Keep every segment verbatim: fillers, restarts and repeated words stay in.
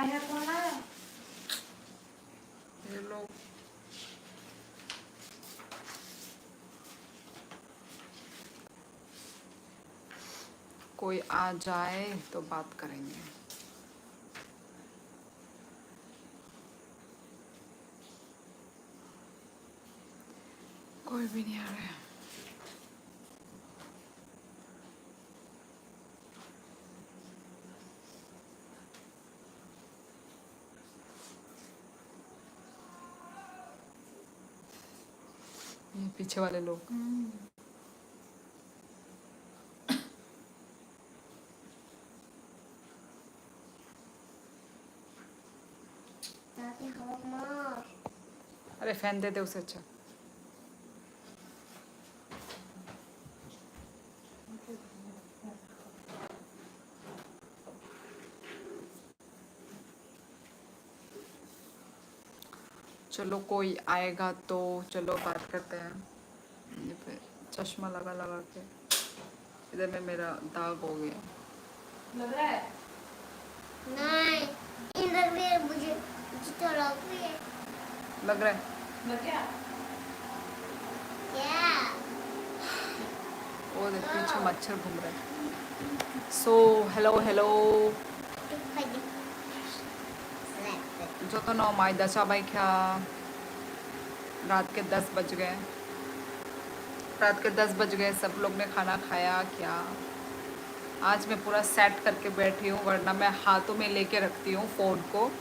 ये लोग, कोई आ जाए तो बात करेंगे। कोई भी नहीं आ रहा है। ये पीछे वाले लोग। अरे, फैन दे दे उसे, अच्छा। चलो, कोई आएगा तो चलो, बात करते हैं। ये पे चश्मा लगा लगा के इधर में मेरा दाग हो गया। लग रहा है? नहीं, इधर भी मुझे, मुझे तो लग रही है। लग रहा है? लग गया? क्या? वो देख, पीछे मच्छर घूम रहा है। So, hello, hello। Jotono mai da chabai kha. रात के दस बज गए। रात के दस बज गए, सब लोग ने खाना खाया क्या? आज मैं पूरा सेट करके बैठी हूँ, वरना मैं हाथों में लेके रखती हूँ फ़ोन को।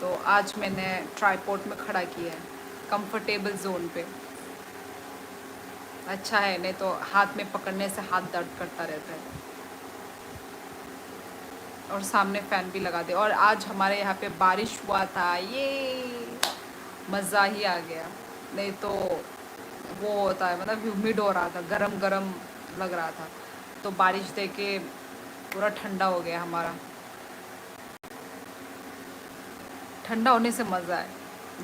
तो आज मैंने ट्राइपॉड में खड़ा किया है, कंफर्टेबल जोन पे। अच्छा है, नहीं तो हाथ में पकड़ने से हाथ दर्द करता रहता है। और सामने फैन भी लगा दे। और आज हमारे यहाँ पे बारिश हुआ था, ये मज़ा ही आ गया। नहीं तो वो होता है, मतलब, ह्यूमिड हो रहा था, गरम गरम लग रहा था। तो बारिश देके पूरा ठंडा हो गया हमारा। ठंडा होने से मज़ा है,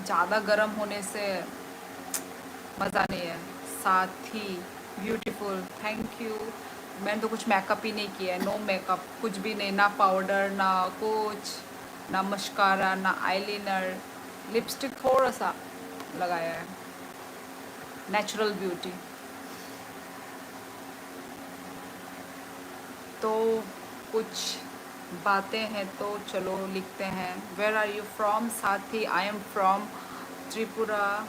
ज़्यादा गर्म होने से मज़ा नहीं है। साथी, ब्यूटीफुल, थैंक यू। मैंने तो कुछ मेकअप ही नहीं किया है, नो मेकअप, कुछ भी नहीं, ना पाउडर, ना कुछ, ना मस्कारा, ना आईलाइनर, लिपस्टिक थोड़ा सा लगाया है, नेचुरल ब्यूटी। तो कुछ बातें हैं तो चलो लिखते हैं। Where are you from? साथी, I am from त्रिपुरा।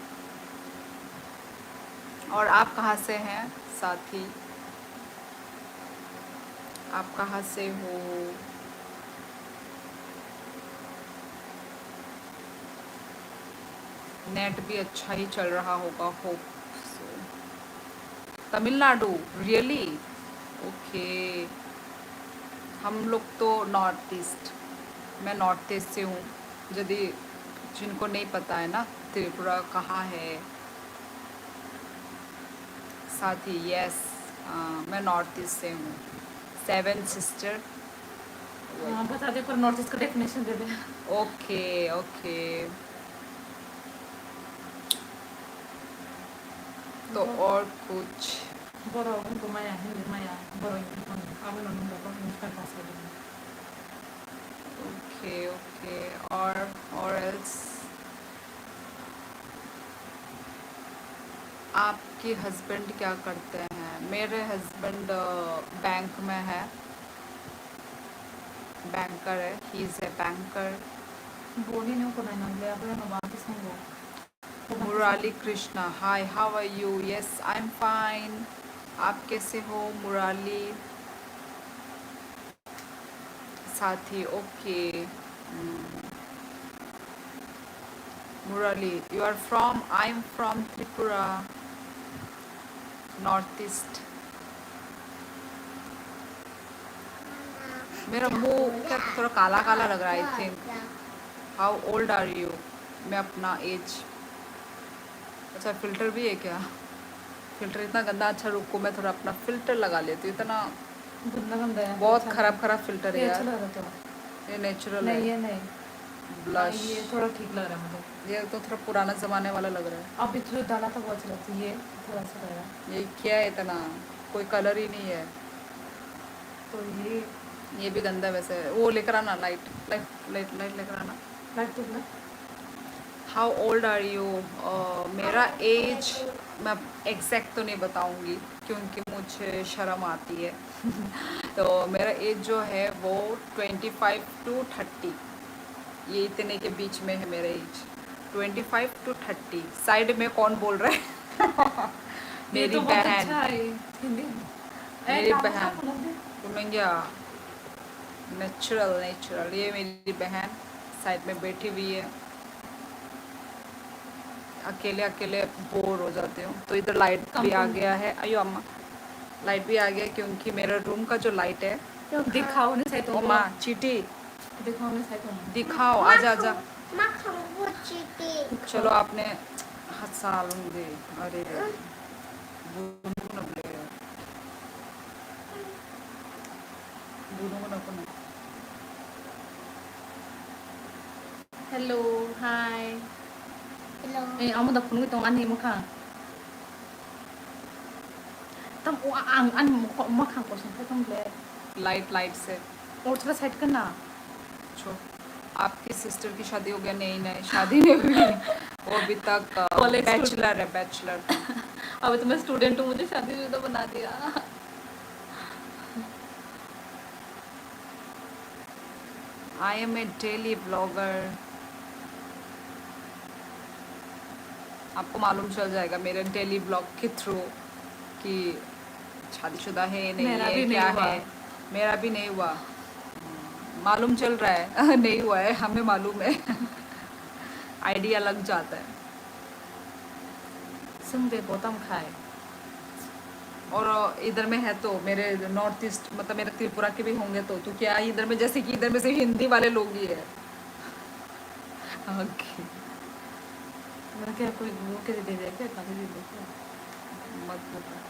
और आप कहाँ से हैं साथी? आप कहाँ से हो? नेट भी अच्छा ही चल रहा होगा, hope so. Tamil Nadu, really? Okay. हम लोग तो नॉर्थ ईस्ट, मैं नॉर्थ ईस्ट से हूँ। यदि जिनको नहीं पता है ना, त्रिपुरा कहाँ है, साथी, यस, अ, मैं नॉर्थ ईस्ट से हूँ, सेवन सिस्टर। हाँ, बता दे, पर नॉर्थ ईस्ट का डेफिनेशन दे दे। Okay, okay. तो और कुछ? Borok wngkha maya, Hindi maya, borok wngkha maya, abo no nung rok wngkha kha sa. Okay, okay. और, और एल्स? आपके हस्बैंड क्या करते हैं? मेरे हस्बैंड, अ, बैंक में है, बैंकर है, he is a banker. Boni no kunai nang le, abo no ba khe sango. Murali Krishna, hi, how are you? Yes, I'm fine. आप कैसे हो, मुराली? साथी, ओके। हम्म। मुरली, you are from, I am from Tripura, North East। मेरा मुंह क्या थोड़ा काला काला लग रहा है, I think। How old are you? मैं अपना एज, अच्छा, फिल्टर भी है क्या? फिल्टर इतना गंदा। अच्छा, रुको, मैं थोड़ा अपना फिल्टर लगा लेती हूँ। इतना गंदा गंदा है, बहुत अच्छा खराब खराब फिल्टर है ये यार। अच्छा लग रहा था। ये नेचुरल नहीं, है। ये नहीं। ब्लश। हाँ, ये थोड़ा ठीक लग रहा है मुझे। ये तो थोड़ा पुराना जमाने वाला लग रहा है। अभी तो डाला था, वो अच्छा लगता है, ये थोड़ा अच्छा लग रहा है। ये क्या है इतना? कोई कलर ही नहीं है। तो ये ये भी गंदा है वैसे। वो लेकर आना, लाइट, लाइट, लाइट, लाइट लेकर आना। लाइट तो है। How old are you? Uh, मेरा एज मैं एग्जैक्ट तो नहीं बताऊंगी, क्योंकि मुझे शर्म आती है। तो मेरा एज जो है, वो ट्वेंटी फ़ाइव टू थर्टी, ये इतने के बीच में है मेरा age. Twenty five to thirty. Side में कौन बोल रहा है? ये मेरी तो बहुत बहन। अच्छा है, हिंदी में। ए, मेरी काबू बहन। साफ होना दे। तुम्हें क्या? Natural, natural. ये मेरी बहन साइड में बैठी हुई है, अकेले अकेले बोर हो जाते हो। तो इधर लाइट भी आ गया है। अयो अम्मा, लाइट भी आ गया, क्योंकि मेरा रूम का जो लाइट है, दिखाओ ना, शायद ओ माँ, चीटी। देखो, मैं साइड में। दिखाओ, आजा, आजा। चलो, आपने हाथ साल दे। अरे रे। बुनू ना बोले। बुनू ना बोले। Hello, hi. Hello. Eh, amo da phunugwi tong ani mwkhang. Tam o ang ani mwkhang kosom khe tong le. Light, light se. O thra side ka na. छो, आपकी सिस्टर की शादी हो गया? नहीं, नहीं, शादी नहीं हुई। वो अभी तक, अ, कॉलेज स्टूडेंट। बैचलर है, बैचलर। अभी तो मैं स्टूडेंट हूँ, मुझे शादीशुदा बना दिया। I am a daily vlogger। आपको मालूम चल जाएगा मेरे डेली व्लॉग के थ्रू कि शादीशुदा है, नहीं है, क्या है। मेरा भी नहीं हुआ। मालूम चल रहा है। नहीं हुआ है, हमें मालूम है। आइडिया लग जाता है। Sungde botam khai। और इधर में है तो मेरे नॉर्थ ईस्ट, मतलब मेरे त्रिपुरा के भी होंगे तो, तो क्या इधर में, जैसे कि इधर में सिर्फ हिंदी वाले लोग ही है। ओके। मतलब क्या कोई मुंह के दे दे क्या, कभी भी देखो। मत बताओ।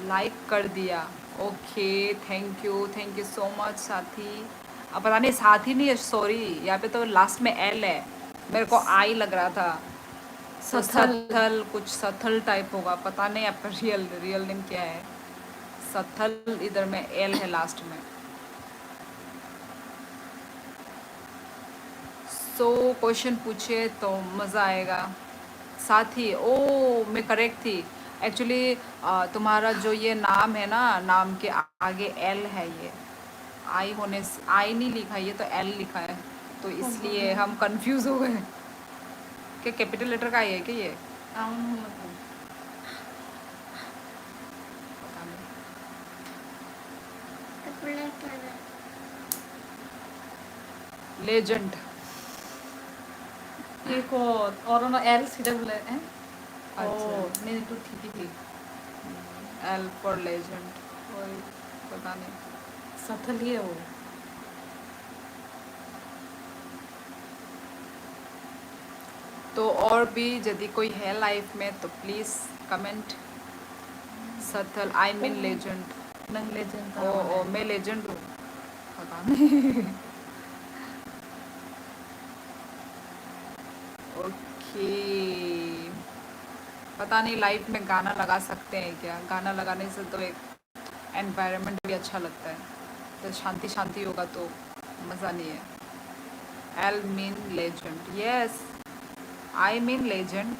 लाइक कर दिया। Okay, thank you, thank you so much साथी। अब पता नहीं, साथी नहीं है, सॉरी, यहाँ पे तो लास्ट में एल है, मेरे को आई लग रहा था। तो सथल। सथल, कुछ सथल टाइप होगा, पता नहीं आपका रियल, रियल नेम क्या है। सथल, इधर में एल है लास्ट में। सो क्वेश्चन पूछे तो मज़ा आएगा। साथी, ओ, मैं करेक्ट थी। एक्चुअली तुम्हारा जो ये नाम है ना, नाम के आगे एल है, ये आई होने से, आई नहीं लिखा है, ये तो एल लिखा है, तो इसलिए हम कंफ्यूज हो गए। क्या कैपिटल लेटर का आई है क्या ये? Legendary। एक और, और ना एल सीधा बोले हैं। अच्छा। ओ, नहीं, नहीं, तू ठीक ही थी। L for legend. वही। पता नहीं। सथल ही है वो। तो और भी यदि कोई है लाइफ में तो प्लीज कमेंट। सथल, आई मीन लेजेंड। नंग लेजेंड ओ, ओ, मैं लेजेंड हूँ। पता नहीं। ओके। पता नहीं लाइफ में गाना लगा सकते हैं क्या? गाना लगाने से तो एक एनवायरनमेंट भी अच्छा लगता है, तो शांति शांति होगा तो मज़ा नहीं है। L mean legend. Yes, I mean legend.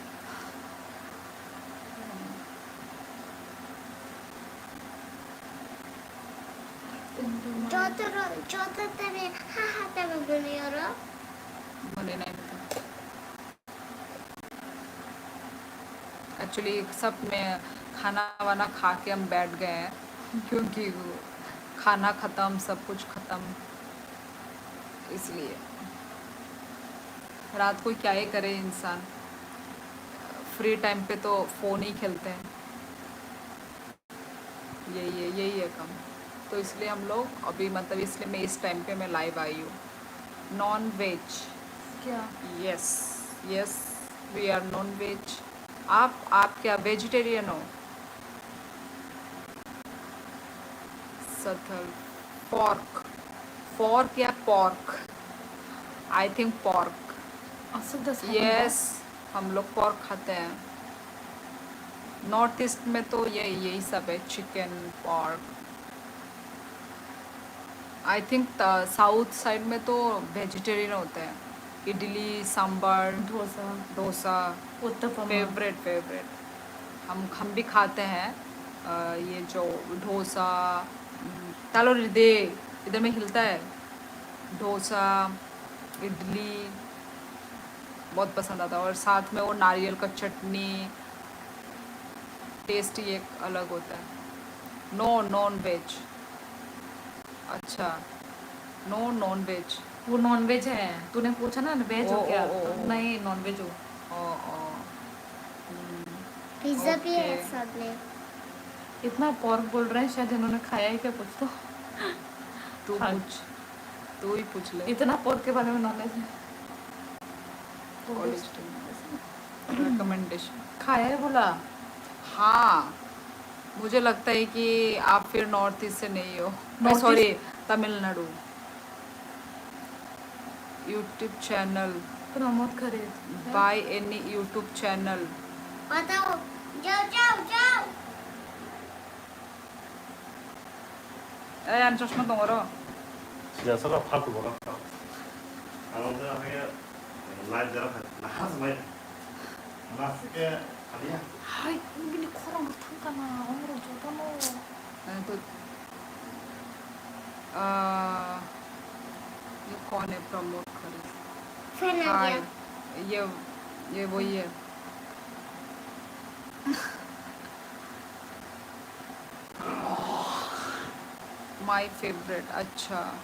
Joto ro-, joto tani ha ha tani buni oro. Buni nai bata। Actually सब में खाना वाना खा के हम बैठ गए हैं, क्योंकि खाना ख़त्म, सब कुछ ख़त्म, इसलिए। रात को क्या ही करे इंसान, फ्री टाइम पे तो फ़ोन ही खेलते हैं। यही है, यही है काम। तो इसलिए हम लोग अभी, मतलब, इसलिए मैं इस टाइम पे मैं लाइव आई हूँ। Non veg. क्या? Yes, yes, we are non veg. आप, आप क्या वेजिटेरियन हो? सथल, फॉर्क, फॉर्क या पॉर्क? I think pork. असुद्ध। यस, हम लोग पॉर्क खाते हैं। नॉर्थ ईस्ट में तो ये, यही सब है, chicken, pork. I think south side में तो वेजिटेरियन होता है। इडली सांभर, डोसा। डोसा। उत्तपम। Favourite favourite. हम हम भी खाते हैं। ये जो डोसा, तालो रिदे इधर में हिलता है। डोसा, इडली बहुत पसंद आता है, और साथ में वो नारियल का चटनी, टेस्ट ही एक अलग होता है। No non veg. अच्छा, नो नॉन वेज। वो नॉन वेज है, तूने पूछा ना वेज हो क्या? नहीं, नॉन वेज हो। ओ ओ। पिज्जा भी है साथ में। इतना पोर्क बोल रहे हैं, शायद इन्होंने खाया ही क्या कुछ तो। तू पूछ, तू ही पूछ ले। इतना पोर्क के बारे में नॉलेज है। College time recommendation. खाया है बोला। हाँ, मुझे लगता है कि आप फिर नॉर्थ ईस्ट से नहीं हो। North sorry, Tamil Nadu. YouTube channel। Pramod Khare. By any YouTube channel। बताओ, जाओ, जाओ, जाओ। Ei, ani chosma tongo ro. Siyasa rok phaltu borok rok. Ang wngkha haikhe live jora kha, nahar jwnai. Last khe kaliya. Hai, bini khorang thang kana, ongro jotono. Ani to, ah, ye kaun hai promote kare? Fan आ गया। Hai, ye, ye wo ye. My favorite, अच्छा।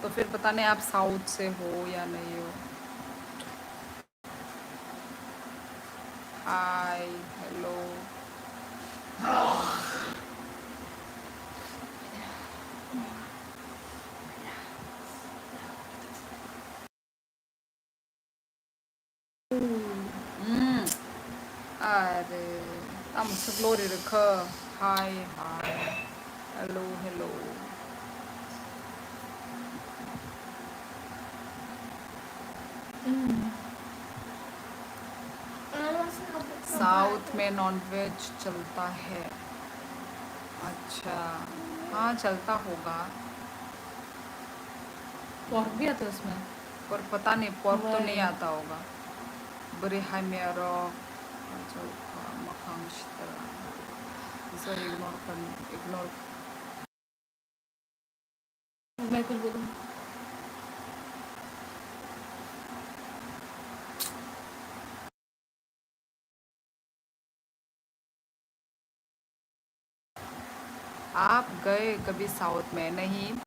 तो फिर पता नहीं आप साउथ से हो या नहीं हो। हाय, hello. Hmm. Are, tamo se glory rwkha. Hi, hi. Hello, hello. Hmm. South में नॉनवेज चलता है। अच्छा, हाँ, चलता होगा। पोर्क भी आता है उसमें? पर पता नहीं, पोर्क तो नहीं आता होगा। Bwrwi hamya rok, makhang sitra. So ignore kar, ignore. मैं कुछ बोलूँ? आप गए कभी साउथ में? नहीं,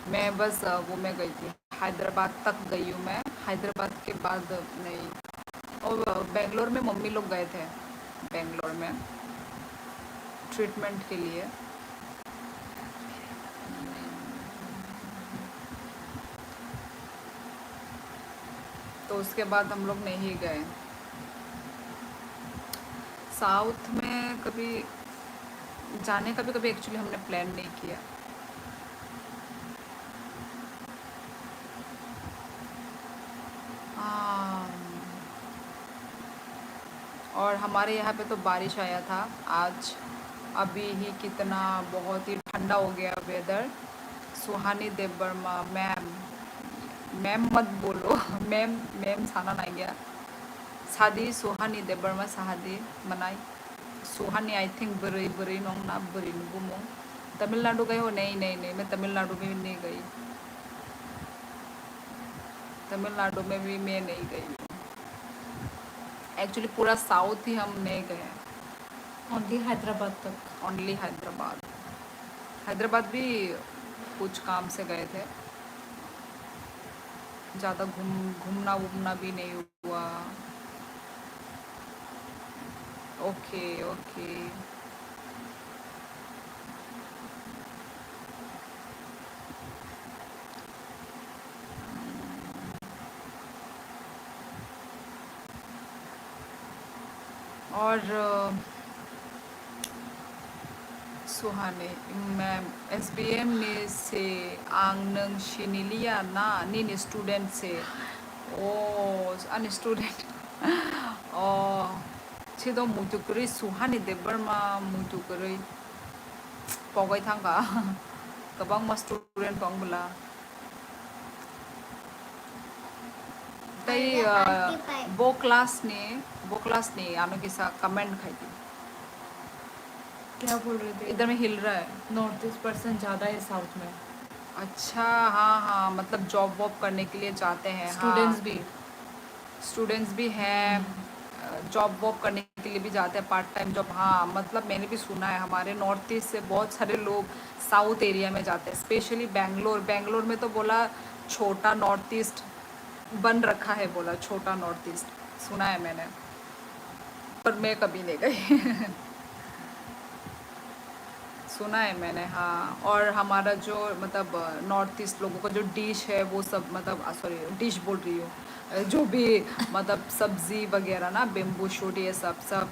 मैं बस, अ, वो में गई थी, हैदराबाद तक गई हूँ मैं, हैदराबाद के बाद नहीं। और, अ, बेंगलोर में मम्मी लोग गए थे, बेंगलोर में ट्रीटमेंट के लिए। तो उसके बाद हम लोग नहीं गए। साउथ में कभी जाने का भी कभी एक्चुअली हमने प्लान नहीं किया। हाँ। और हमारे यहाँ पे तो बारिश आया था आज, अभी ही कितना बहुत ही ठंडा हो गया वेदर। सुहानी देववर्मा, मैम, मैम मत बोलो, मैम, मैम साना नहीं गया। शादी सुहानी देववर्मा शादी मनाई। सुहानी, I think, bwrwi, bwrwi nong na, bwrwi ni bumung. Tamil Nadu गए हो? नहीं, नहीं, नहीं, मैं तमिलनाडु में नहीं गई। तमिलनाडु में भी मैं नहीं गई हूँ। एक्चुअली पूरा साउथ ही हम नहीं गए हैं। ओनली हैदराबाद तक। ओनली हैदराबाद। हैदराबाद भी कुछ काम से गए थे। ज़्यादा घूम घूमना वूमना भी नहीं हुआ। Okay, okay. और, अ, Suhani, ma'am, S B M ni se ang nwng siniliya na nini student se. O, ani student. O, chido muitu kwrwi Suhani Debbarma muitu kwrwi pogwi thangkha. Kwbangma student tong bwla. Tai, ah, bo class ni, bo class ni ano kisa comment khai di. क्या बोल रहे थे? इधर में हिल रहा है। North East percent ज्यादा है South में। अच्छा, हाँ, हाँ, मतलब job वॉब करने के लिए जाते हैं, हाँ। Students भी। Students भी हैं, अ, job वॉब करने के लिए भी जाते हैं, part time job। हाँ, मतलब मैंने भी सुना है, हमारे North East से बहुत सारे लोग South area में जाते हैं, specially Bangalore। Bangalore में तो बोला छोटा North East बन रखा है, बोला छोटा North East, सुना है मैंने, पर मैं कभी नहीं गई। सुना है मैंने, हाँ। और हमारा जो, मतलब, North East लोगों का जो डिश है, वो सब, मतलब, सॉरी, डिश बोल रही हूँ, अ, जो भी, मतलब, सब्जी वगैरह ना, बेम्बू शूट, ये सब, सब,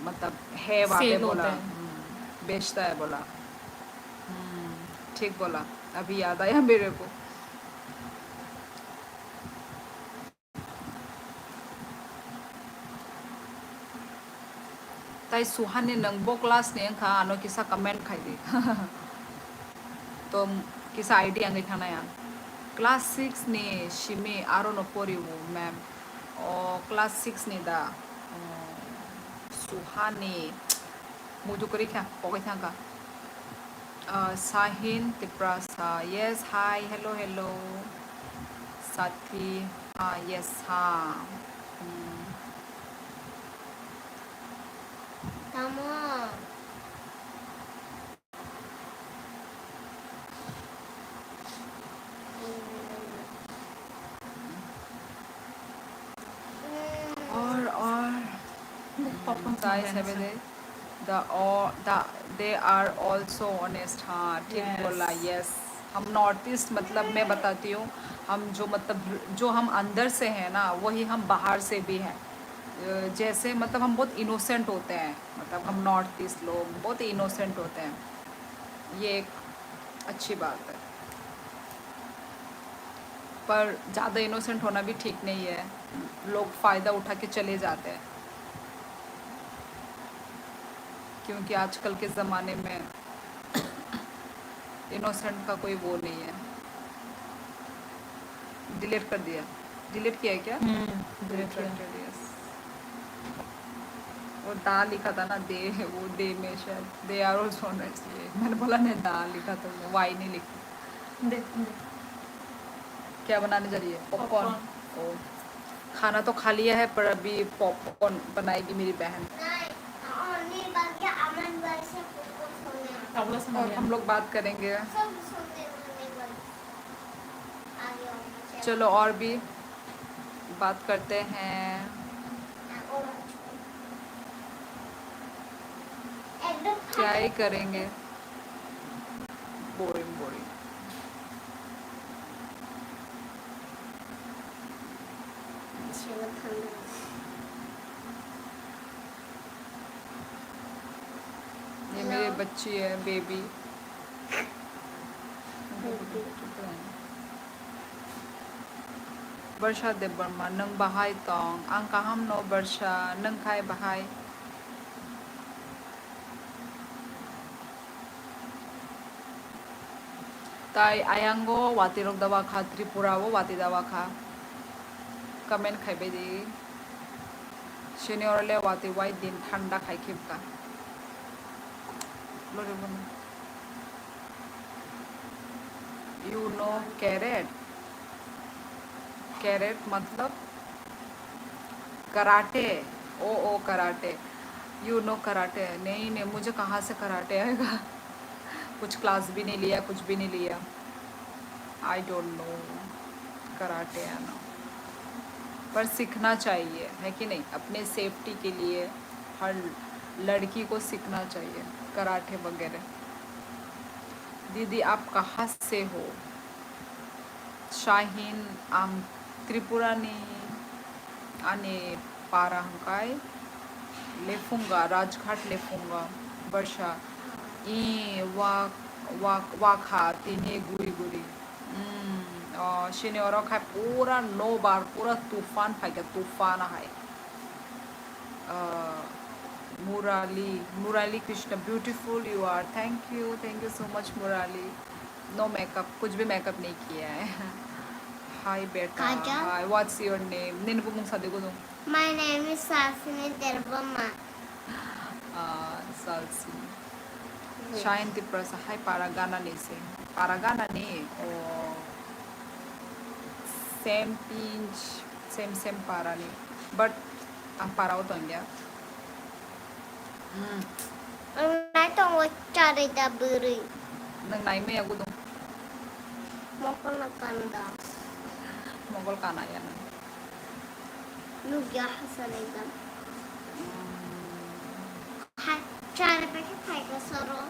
मतलब, है वहाँ पे, सेल होता बोला। है। हम्म, बेचता है बोला। हम्म, ठीक बोला, अभी याद आया मेरे को। Tai Suhani, nwng bo class ni wngkha, ano kisa comment khai di. To kisa idea wngwi thangnai ang. Class six ni simi aro no pori o, ma'am. O, class six ni da. O, Suhani. Muitu kwrwi kha, pogwi thangkha. Ah, Sahin Tiprasa. Yes, hi, hello, hello. Sathi. Ah, yes, ha. Hmm. Tamo. Or, or, Popcorn guys, have a day. The, all, the, they are also honest. हाँ, ठीक बोला, yes। हम North East, मतलब, मैं बताती हूँ, हम जो, मतलब, जो हम अंदर से हैं ना, वही हम बाहर से भी हैं। अ, जैसे, मतलब, हम बहुत इनोसेंट होते हैं, मतलब, हम North East लोग बहुत इनोसेंट होते हैं, ये एक अच्छी बात है। पर ज़्यादा इनोसेंट होना भी ठीक नहीं है, लोग फ़ायदा उठा के चले जाते हैं, क्योंकि आजकल के ज़माने में इनोसेंट का कोई वो नहीं है। डिलीट कर दिया। डिलीट किया है क्या? हम्म, डिलीट किया। Yes। वो दा लिखा था ना, दे, वो दे में शायद, they are also honest। मैंने बोला नहीं, दा लिखा था, वाई नहीं लिखी। दे, दे। क्या बनाने जा रही है? पॉपकॉर्न। पॉपकॉर्न। ओ। खाना तो खा लिया है, पर अभी पॉपकॉर्न बनाएगी मेरी बहन। नहीं, और नहीं, बल्कि अमन भाई से कुछ कुछ होने वाला। और हम लोग बात करेंगे। सब सुनने वाले भाई। चलो, और भी बात करते हैं। क्या ही करेंगे, बोरिंग बोरिंग। ये मेरी बच्ची है, baby. Baby। Baby। Barsha Debbarma, nwng bahai tong? Ang kaham no, Barsha, nwng khai bahai? Tai ayango watwi rok da wakha, Tripura o watwi da wakha. Comment khai bai di. Senior le watwi wai din thanda khai khibka. Lori bono. You know karate? Karate matlab? Karate. ओ, ओ, karate। You know karate? नहीं, नहीं, मुझे कहाँ से karate आएगा? कुछ क्लास भी नहीं लिया, कुछ भी नहीं लिया। I don't know karate, है ना? पर सीखना चाहिए, है कि नहीं? अपने सेफ्टी के लिए हर लड़की को सीखना चाहिए कराटे वगैरह। दीदी, आप कहाँ से हो? Shahin, ang Tripura ni, ani para hwnkhe Lefunga, Rajghat Lefunga, Barsha. I wak, wak, wakha tini guri guri. Hmm, oh, sini oro khai pura nobar, pura tufan phaikha, tufan hai. Uh, Murali, Murali Krishna, beautiful you are. Thank you, thank you so much, Murali. No makeup, कुछ भी मेकअप नहीं किया है। Hi beta. Kaja? Hi, what's your name? Nini bumung sadi gudung. My name is Sasini Debbarma. Ah, Salsini. Shine Tiprasa, hi para gana ni se. Para gana ni. Oh. Same pinch, same same para ni. But ang para o tongya. Hmm. Ang nai tongo charida bwrwi. Nang nai maya gudung. Mokol na kanda. Mokol kana ya nang. Nugya hasal ekdam. Hmm. Hai, chara paikhe phaikha soro.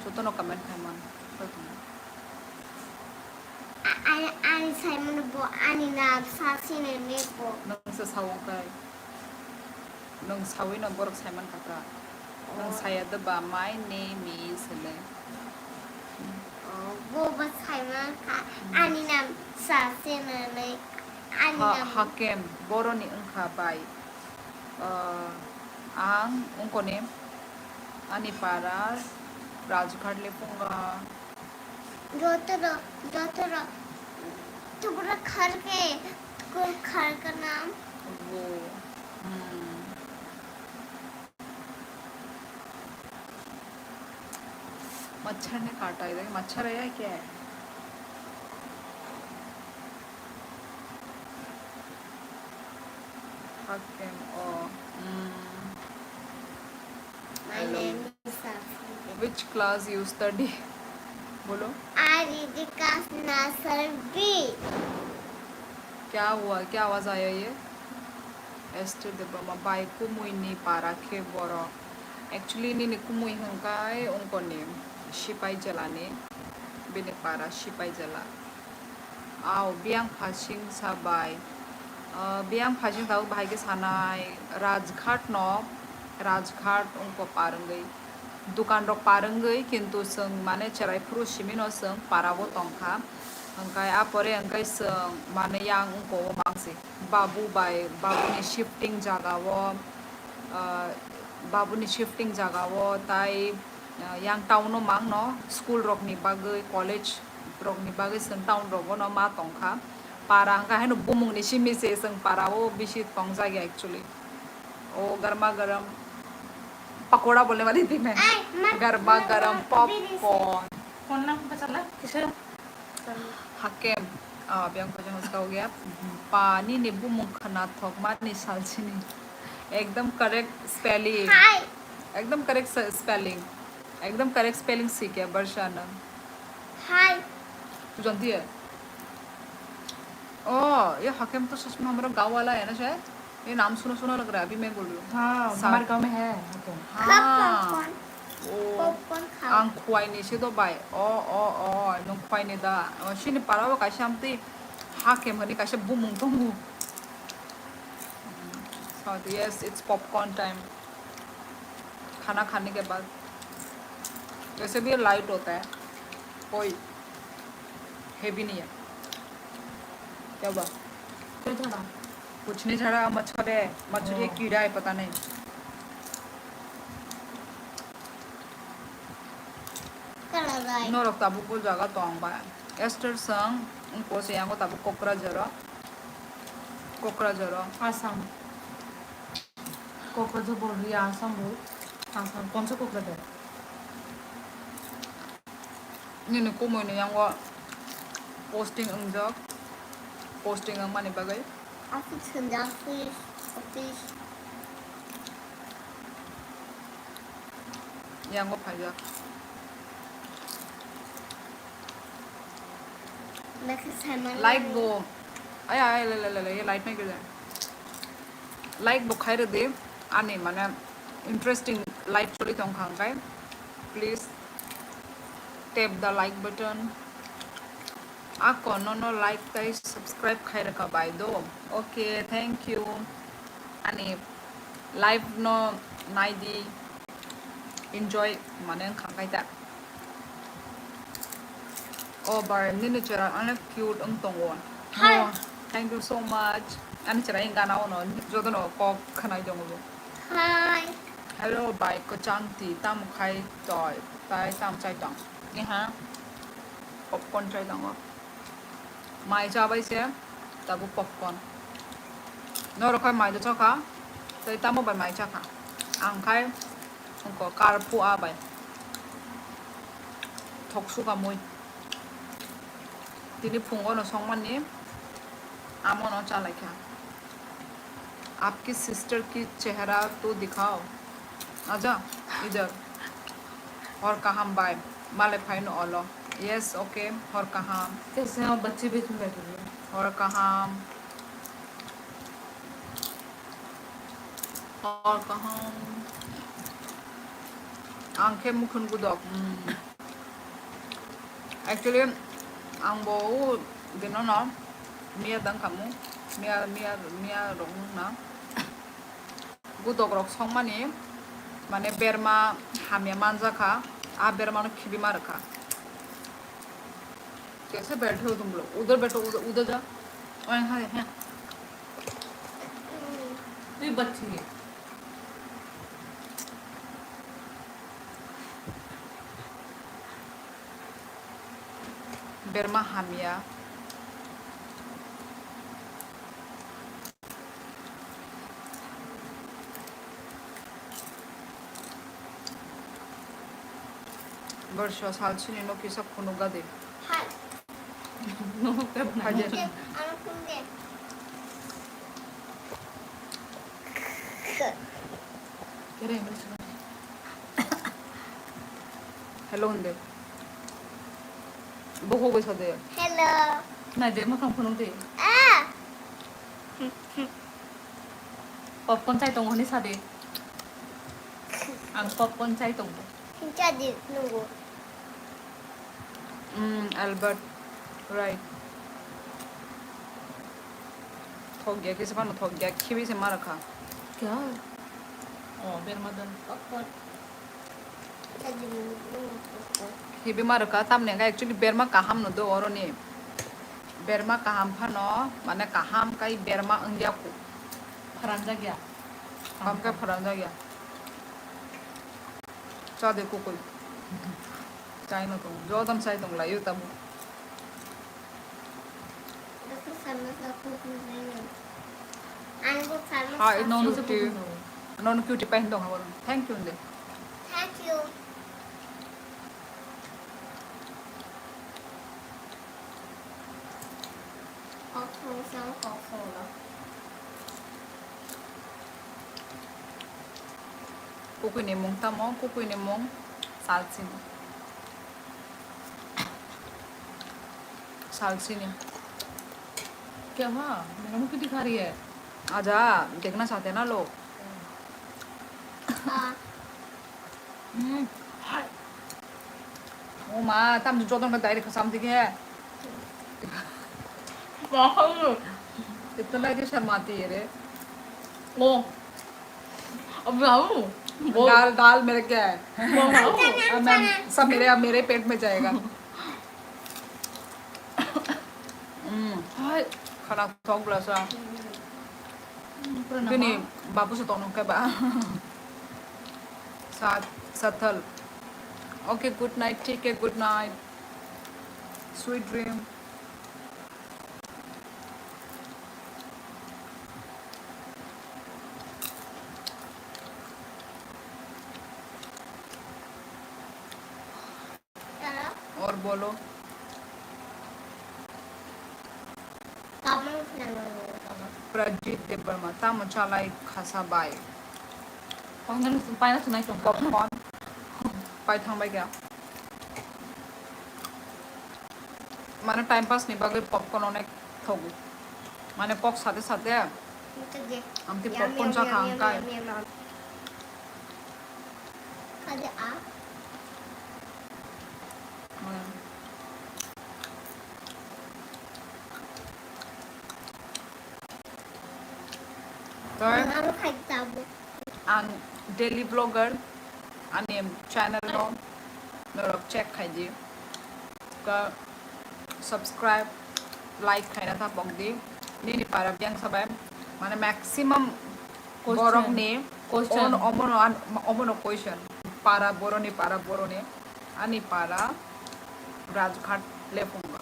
Jotono comment khaimani. A-, ani, ani saimano bo ani nam sa sinani bo. Nang se sawung kai. Nwng sawi no borok saiman kha ta. Nwng saya de ba, "My name is," hinwi. Oh, bo ba saiman kha, ani nam sa se hinwi, ani Ha-, nam. Hakem, boroni wngkha bai. Ah, ang wngkoni, ani para Rajghat Lepunga. Jotoro, jotoro. Tubura kharke, kul kharkana. Wo. Hmm. मच्छर ने काटा इधर, मच्छर है या क्या है? Hakem, oh. Hmm. My Hello. Name is Saskia. Which class you study? बोलो। I read class nursery B. क्या हुआ? क्या आवाज आया ये? Esther Debbarma, bai kumui ni para khe borok. Actually, nini kumui hwnkai wngkoni Sipai jela ni, bini para Sipai jela. Ao, biyang phasing sa bai. Ah, biyang phasing tabuk bahai khe sanai, Rajghat no, Rajghat wngkha par wngwi. Dukan rok par wngwi, kintu chwng mane cherai phuru simi no chwng para o tong kha. Hwnkhe a pore hwnkhe chwng mane yang wngkha o mangsi. Babu bai, babu ni shifting jaga o, ah, babu ni shifting jaga o tai, ah, yang town o mang no school rok ni bagwi, college rok ni bagwi chwng town rogo no ma tong kha. Para hwnkhe haino bumung ni simi se chwng para o bisi tong jak ya actually. O garma garam pakoda bolne wali thi main. Ai, ma-, garma ma-, garam ma-, popcorn. Phone nang bachala, kisa. Hakem, ah, biyang phajang uska ho gaya. Pa, nini bumung khwna thok mani salsini. Ekdam correct spelling. Hi. Ekdam correct sa-, spelling. Ekdam correct spelling sikhe Barsha na. Hi. Tu janti hai? Oh, ye Hakem to sak ma hamara gaon wala hai na shayad? Ye naam suna suna lag raha hai, abhi main bol rahi hu. Haan, hamare gaon mein hai Hakem. Haan. Popcorn. Oh. Popcorn khao. Ang khwai ni se do bai. Oh, oh, oh, nwng khwai ni da. Oh, chini para o kaisa amtwi Hakem hwnwi kaisa bumung tongo. So, yes, it's popcorn time. खाना खाने के बाद वैसे भी लाइट होता है, कोई हेवी नहीं है। क्या हुआ? क्या झाड़ा? कुछ नहीं झाड़ा, मच्छर है, मच्छर ये कीड़ा है, पता नहीं। Norok tabuk o jaga tong ba. Esther song, ko se yango tabuk Kokrajharo. Kokrajharo. Assam. Kokrajhar bol ya, Assam bol. Assam, konsa Kokrajhar. Nini kumui ni yango posting wngjak. Posting wngmani bagwi. Office hwnjak, office, office. Yango phaijak. Like bo. Ay, ay, le, le, le, le, ye light nai gede. Like bo khai rwdi. Ani mane interesting life choli tong kha hwnkhe. Please tap the like button. Ako nono like tai subscribe khai rwkha bai do. Okay, thank you. Ani live no naidi, enjoy mane wngkha khaita. O bai nini chwrai onek cute wng tongo. Hi. Oh, thank you so much. Ani chwrai wng gana ono jotono kok khwnai tongo bo. Hi. Hello bai kwchang twi tamo khai toi tai tamo chai tong. Iha popcorn chai tongo. Mai chabai se, tabuk popcorn. Norok khai mai chakha, tei tamo bai mai chakha. Ang khai wngkha karphu a bai. Thok suka mui. Tini phungo no songmani, amo no chalaikha. आपकी सिस्टर की चेहरा तो दिखाओ। आजा इधर। Hor kaham bai. Malai phaino olo. Yes, okay. Hor kaham. कैसे हो बच्चे बीच में बैठ रही हो? Hor kaham. Hor kaham. Ang khe mukhun gudok. Hmm. Actually, ang bo o dino no miya dang kamu, miya, miya, miya rok nung na. Gudok rok songmani, mane berma hamya manjakha, a berma no khibi ma rwkha. Kaisa belt ho tum lo, udhar belt ho, udhar, udhar ja. Oy, hai, hai. Tui bacchi. Berma hamya. Borso salsini no kisa phunuk gadi. Hai. No, kep na. Hajar. Kep, ano phone de. Kere, Hello hwnde. Bokhok bai sade. Hello. Naide, mwkhang phunuk di. Ah. Popcorn chai tongo hwnwi sadi. Ang popcorn chai tongo. Chadi nungo. Mm, Albert. Right. Thok ya, kisa phano thok ya, khibi se mara kha. Kya? Oh, berma dan. Popcorn. Khibi ma rwkha, tamni hwnkhe actually berma kaham no do oroni. Berma kaham phano, mane kaham kai berma wngya ku. Pharanjak ya. Kaham kai pharanjak ya. Cha de kukui. Chai no tong. Jodan chai tong lai tamo. Hai, non cutie. Non cutie pahin dong habo. Thank you, de. Thank you. Kukui ni mung tamo, kukui ni mung salsini. Salsini. Kya hua? Mera mukh ki dikha rahi hai? Aja, dekhna chahte na log. Hmm. O ma, tam jo jodon ka direct khasam dikhe. Wow. Itna lagi sharmati hai re. Oh. अब मैं आऊं? बोल। दाल, दाल मेरे क्या है? मैं आऊं? अब मैं, सब मेरे, अब मेरे पेट में जाएगा। Hmm. Hai. Khana thok bwlasa. Hmm, pura bini nama. Babu se tongo khe ba. Sat, Sathal. Okay, good night. Take care. Good night. Sweet dream. Or bolo. Prajit Debbarma, tamo chalai khasa bai. Paina sunai tong. Popcorn. Pai thang bai kha. Mane time pass ni bagwi popcorn onek thogo. Mane kok sate sate. Amtwi popcorn chakha ang kai. Kade a. Hmm. Tei ang daily vlogger, ani channel no norok check khai di. Ka subscribe, like khaina ta pok di. Nini para biyang sabai, mane maximum borok ni omono, omono question. Para boroni, para boroni. Ani para Rajghat Lephunga.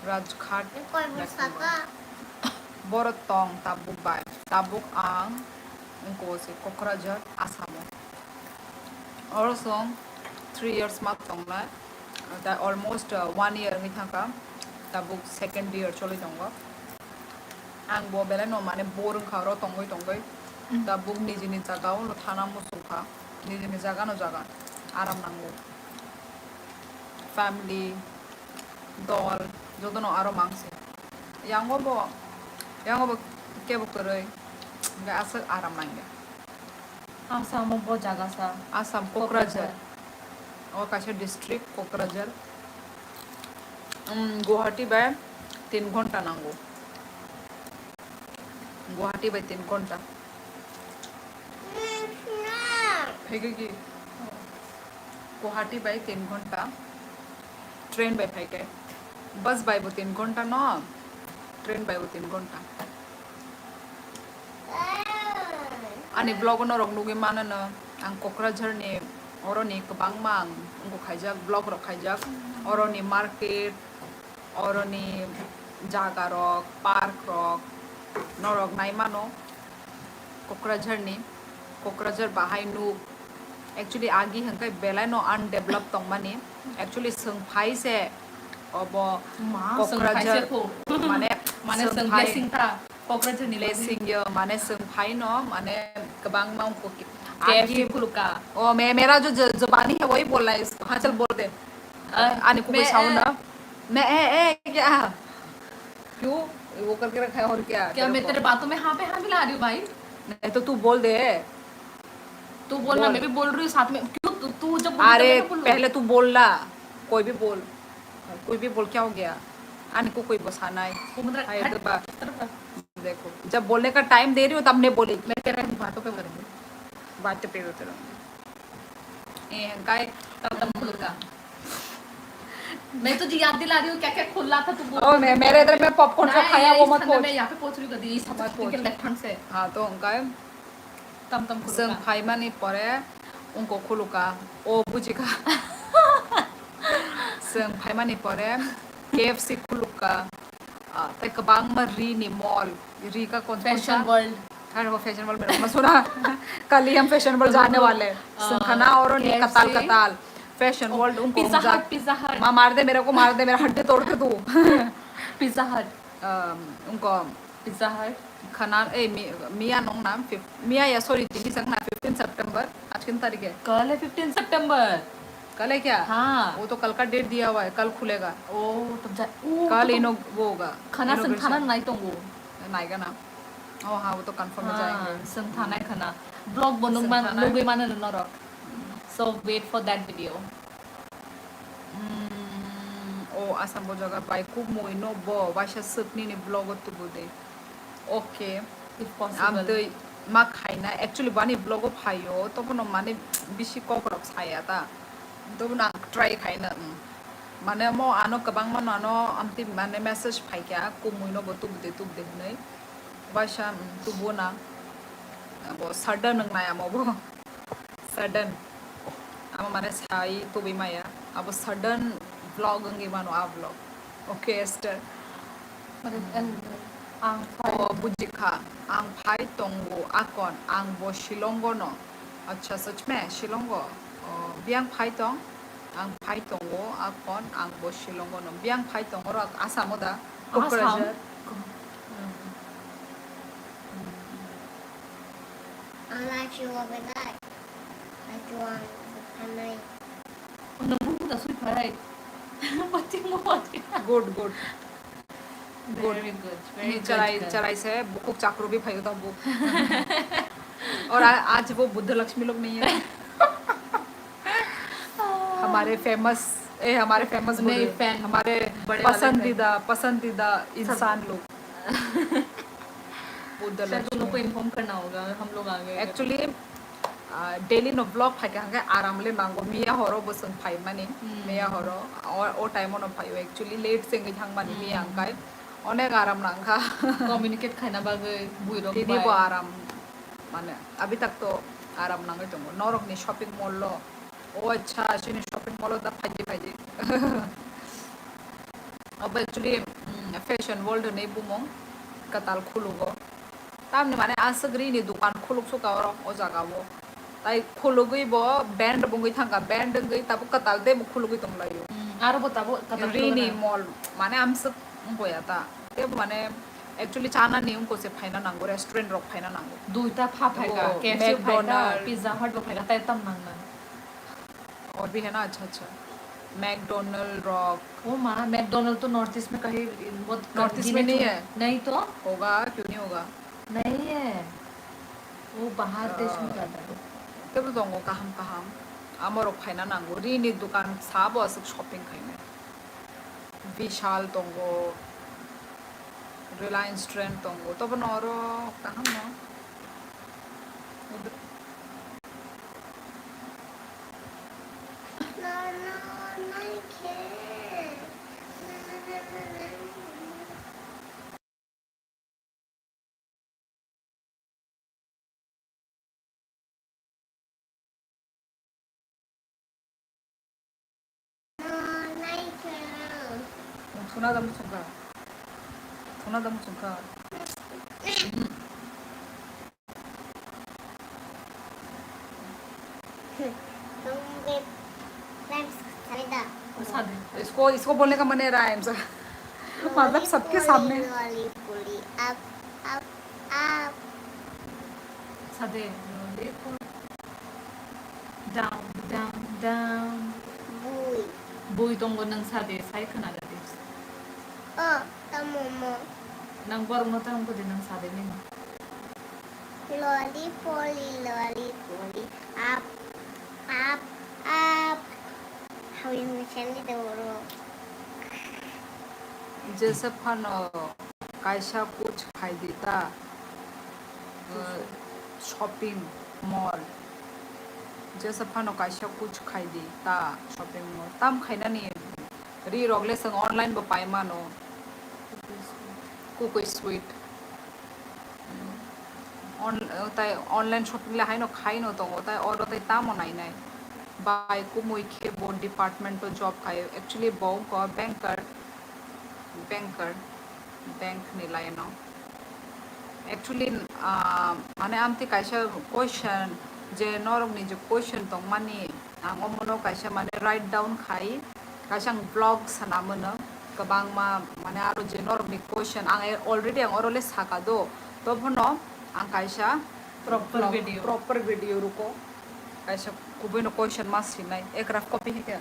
Rajghat, Mecklenburg. Borok tong tabuk bai. Tabuk ang wngkha se Kokrajhar, Assam o. Oro chwng three years ma tongnai. Da almost, uh, one year wngwi thangkha. Tabuk second year choli tongo. Ang bo belai no mane bore wngkha oro tongwi tongwi. Tabuk nijini jaga o no thana muchungkha. Nijini jaga no jaga aram nango. Family, dol, jotono aro mangse. Yango bo, yango bo kebo kwrwi, hwnkhe aswk aram nangya. Assam o bo jaga sa. Assam, Kokrajhar. Kokrajhar. O kaisa district, Kokrajhar. Um, Guwahati bai tin ghonta nango. Guwahati bai tin ghonta. Phaikhe ki? Guwahati bai tin ghonta. Train bai phaikhe. Bus bai bo tin ghonta no. Train bai bo tin ghonta. Ani vlog o norok nugwi mano no. Ang Kokrajhar ni oroni kwbangma ang wngkha khaijak, vlog rok khaijak. Oroni market, oroni jaga rok, park rok, norok nai mano. Kokrajhar ni, Kokrajhar bahai nuk. Actually, agi hwnkhe belai no undeveloped tongmani. Actually, swng phai se obo Ma, swng phai se Kokrajhar, kho. Mane, mane swng swng phai. Blessing ta, Kokrajhar ni blessing yo, mane swng phai no, mane kwbangma wngkha ki-, K F C agi khuluka. Oh, me-, mera jo, jo, jabani hai wahi bol raha hai isko. Haan, chal bol de. Ah, ani ko koi me-, sound eh. Na. मैं, ए, ए, क्या? क्यों? वो करके रखा है और क्या? क्या तेरे मैं को तेरे बातों में हाँ पे हाँ मिला रही हूँ भाई? नहीं तो तू बोल दे। तू बोलना, बोल। मैं भी बोल रही हूँ साथ में। क्यों तू, तू जब बोलती है, अरे, मैं बोलूँ? पहले तू बोलना। कोई भी बोल। कोई भी बोल, क्या हो गया? आने को कोई बसाना है। वो मतलब हाय, हट, तो बा-, इस तरफ रख। देखो, जब बोलने का टाइम दे रही हो, तब नहीं बोलेगी। मैं तेरे बातों पे करूँगी। बातें पे उतरूंगी। ए, काय? तब तब खुलूंगा। मैं तुझे याद दिला रही हूँ, क्या क्या खुला था तू बोल। ओ, मैं, मेरे इधर मैं पॉपकॉर्न सब नहीं, खाया, ये वो इस मत खाने पूछ। में यहाँ पे पहुंच रही हूँ, कभी इस मत पूछ। लेफ्ट हैंड से। हाँ, तो उनका है। Tam tam khulukha. Chwng phaimani pore wngkok khulukha. O, bujikha. Chwng phaimani pore K F C khulukha. Ah, tei kwbangma ri ni mall. Ri ka kon Fashion World. Har wo Fashion World mein suna. Kal hi hum Fashion World jane wale. Ah, chwng khana oro ni K F C. Katal katal. Fashion World wngkok. Pizza Hut, Pizza Hut. Ma, maar de mere ko, maar de mere haddi tod ke tu. Pizza Hut. Um, wngkok. Pizza Hut. Khana, eh, mi-, miya nong na, fif-, miya ya, sorry, tini sang na, fifteen September, aaj kin tarik hai? Kal hai fifteen September. Kal hai kya? Haan. Wo to kal ka date diya hua hai, kal khulega. Oh, to ja-, oh, kal to ino-, wo hoga, khana inauguration. Sengthana nai tongo. Nai ga na? Oh, haan, wo to confirm jayenge. Haan, sengthanai khana. Vlog bo nung man, sengthanai. Nugwi mano norok. So, wait for that video. Mm, o Assam bo jaga bai kuk mui no bo waisa swk nini vlog o tubu de. Okay. If possible. Amtwi ma khaina, actually bani vlog o phaio, tobono mane bisi kok rok saya ta. Tobono ang try khaina, mm. Mane mo ano kwbangma no ano amtwi mane message phaikha, kuk mui no bo tubu de, tubu de hinwi. Waisa, mm, tubu na. Bo sudden wngnai amo bo. Sudden. Amo mane sai tubui maya. Abo sudden vlog wngwi mano a vlog. Okay, Esther. Mane, ang, ang phai. O, bujikha. Ang phai tongo akon. Ang bo Shillongo no. Acha, sach mein? Shillongo. O, biang phai tong. Ang phai tongo akon. Ang bo Shillongo no. Biang phai tongo ro Assam o da. Assam? Kokrajhar. Ko-, Ang lachi wa bedai. Lachi wa bedai. Ono buku da sui parai. Pati mo pati. Good, good. Good. Very good, very good. Chalai, chalai se, buku chakru bi phayo ta buk. Aur a-, aaj wo Buddha Lakshmi log nahi hai. हमारे फेमस, ए, हमारे फेमस नहीं, बोल रहे, फैन। हमारे बड़े वाले पसंदीदा, पसंदीदा सब इंसान लोग। वो दो शायद उन लोग को लक्ष्मी। इन्फॉर्म करना होगा, हम लोग आ गए। Actually, आ, daily no vlog phaikha hwnkhe aram le nango, miya horo bo chwng phaimani, hmm, miya horo, o, o time o no phaio, actually late se wngwi thangmani, hmm, miya hwnkhe onek aram nangkha. Communicate khaina bagwi buirok tini bai. Bo aram, mane, abhi tak to aram nangwi tongo. Norokni shopping mall lo, o acha, chini shopping mall o da phaidi phaidi. Abo actually Fashion World hinwi bumung kwtal khulugo. Tamni mane aswk rini dukan khuluk suka oro o jaga o. Tai khulugwi bo band bo wngwi thangkha, band wngwi tabuk kwtal tei bo khulugwi tonglaio. Hmm, aro bo tabuk kwtal khulugwi rini mall mane amswk wngboya ta. Tei bo mane actually chanani wngkose phaina nango, restaurant rok phaina nango. Duita pha phaikha, K F C phaikha, Pizza Hut bo phaikha, tai tam nang nang. और भी है ना, अच्छा, अच्छा। McDonald rock. ओ माँ, McDonald तो North East में कहीं बहुत North East में नहीं है। नहीं तो? होगा, क्यों नहीं होगा? नहीं है। वो बाहर देश में जाता है। Tebo tongo kaham kaham. Amorok phaina nango. Rini dukan sabo aswk shopping khainai. Vishal tongo. Reliance Trend tongo. Tobo no oro kaham no. Thuna da muchungkha. Thuna da muchungkha. तुम ये rhymes सारे दा। इसको, इसको बोलने का मन है rhymes। मतलब सबके सामने। Lolly, lolly, lolly, up, up, up। Sade, lolly, lolly, down, down, down। Bui। Bui tongo, nwng sade, sai khwna gadi. Oh, tamo mo. Nang borok no tamo gudi, nwng sade nini. Lolly poly, lolly poly, up, up, up. Hawi hawi sani de oro. Jesa phano kaisa kuch khai di ta, uh, shopping mall. Jesa phano kaisa kuch khai di ta shopping mall. Tam khainani ri rok le chwng online bo pai mano. Cookie sweet. On-, tai online shopping le haino khaino tongo, tai oro tai tamo nainai. Bai kumui khe bo department o job khai. Actually bo wngkha banker, banker, bank ni line o. Actually, ah, mane amtwi kaisa question je norokni je question tongmani, ang omono kaisa mane write down khai, kaisa ang vlog sana mano, kwbangma mane aro je norokni question ang already ang oro le saka do, tobono ang kaisa proper vlog, video, proper video ruko, kaisa kubui no question ma sinai, ek rough copy hai khe.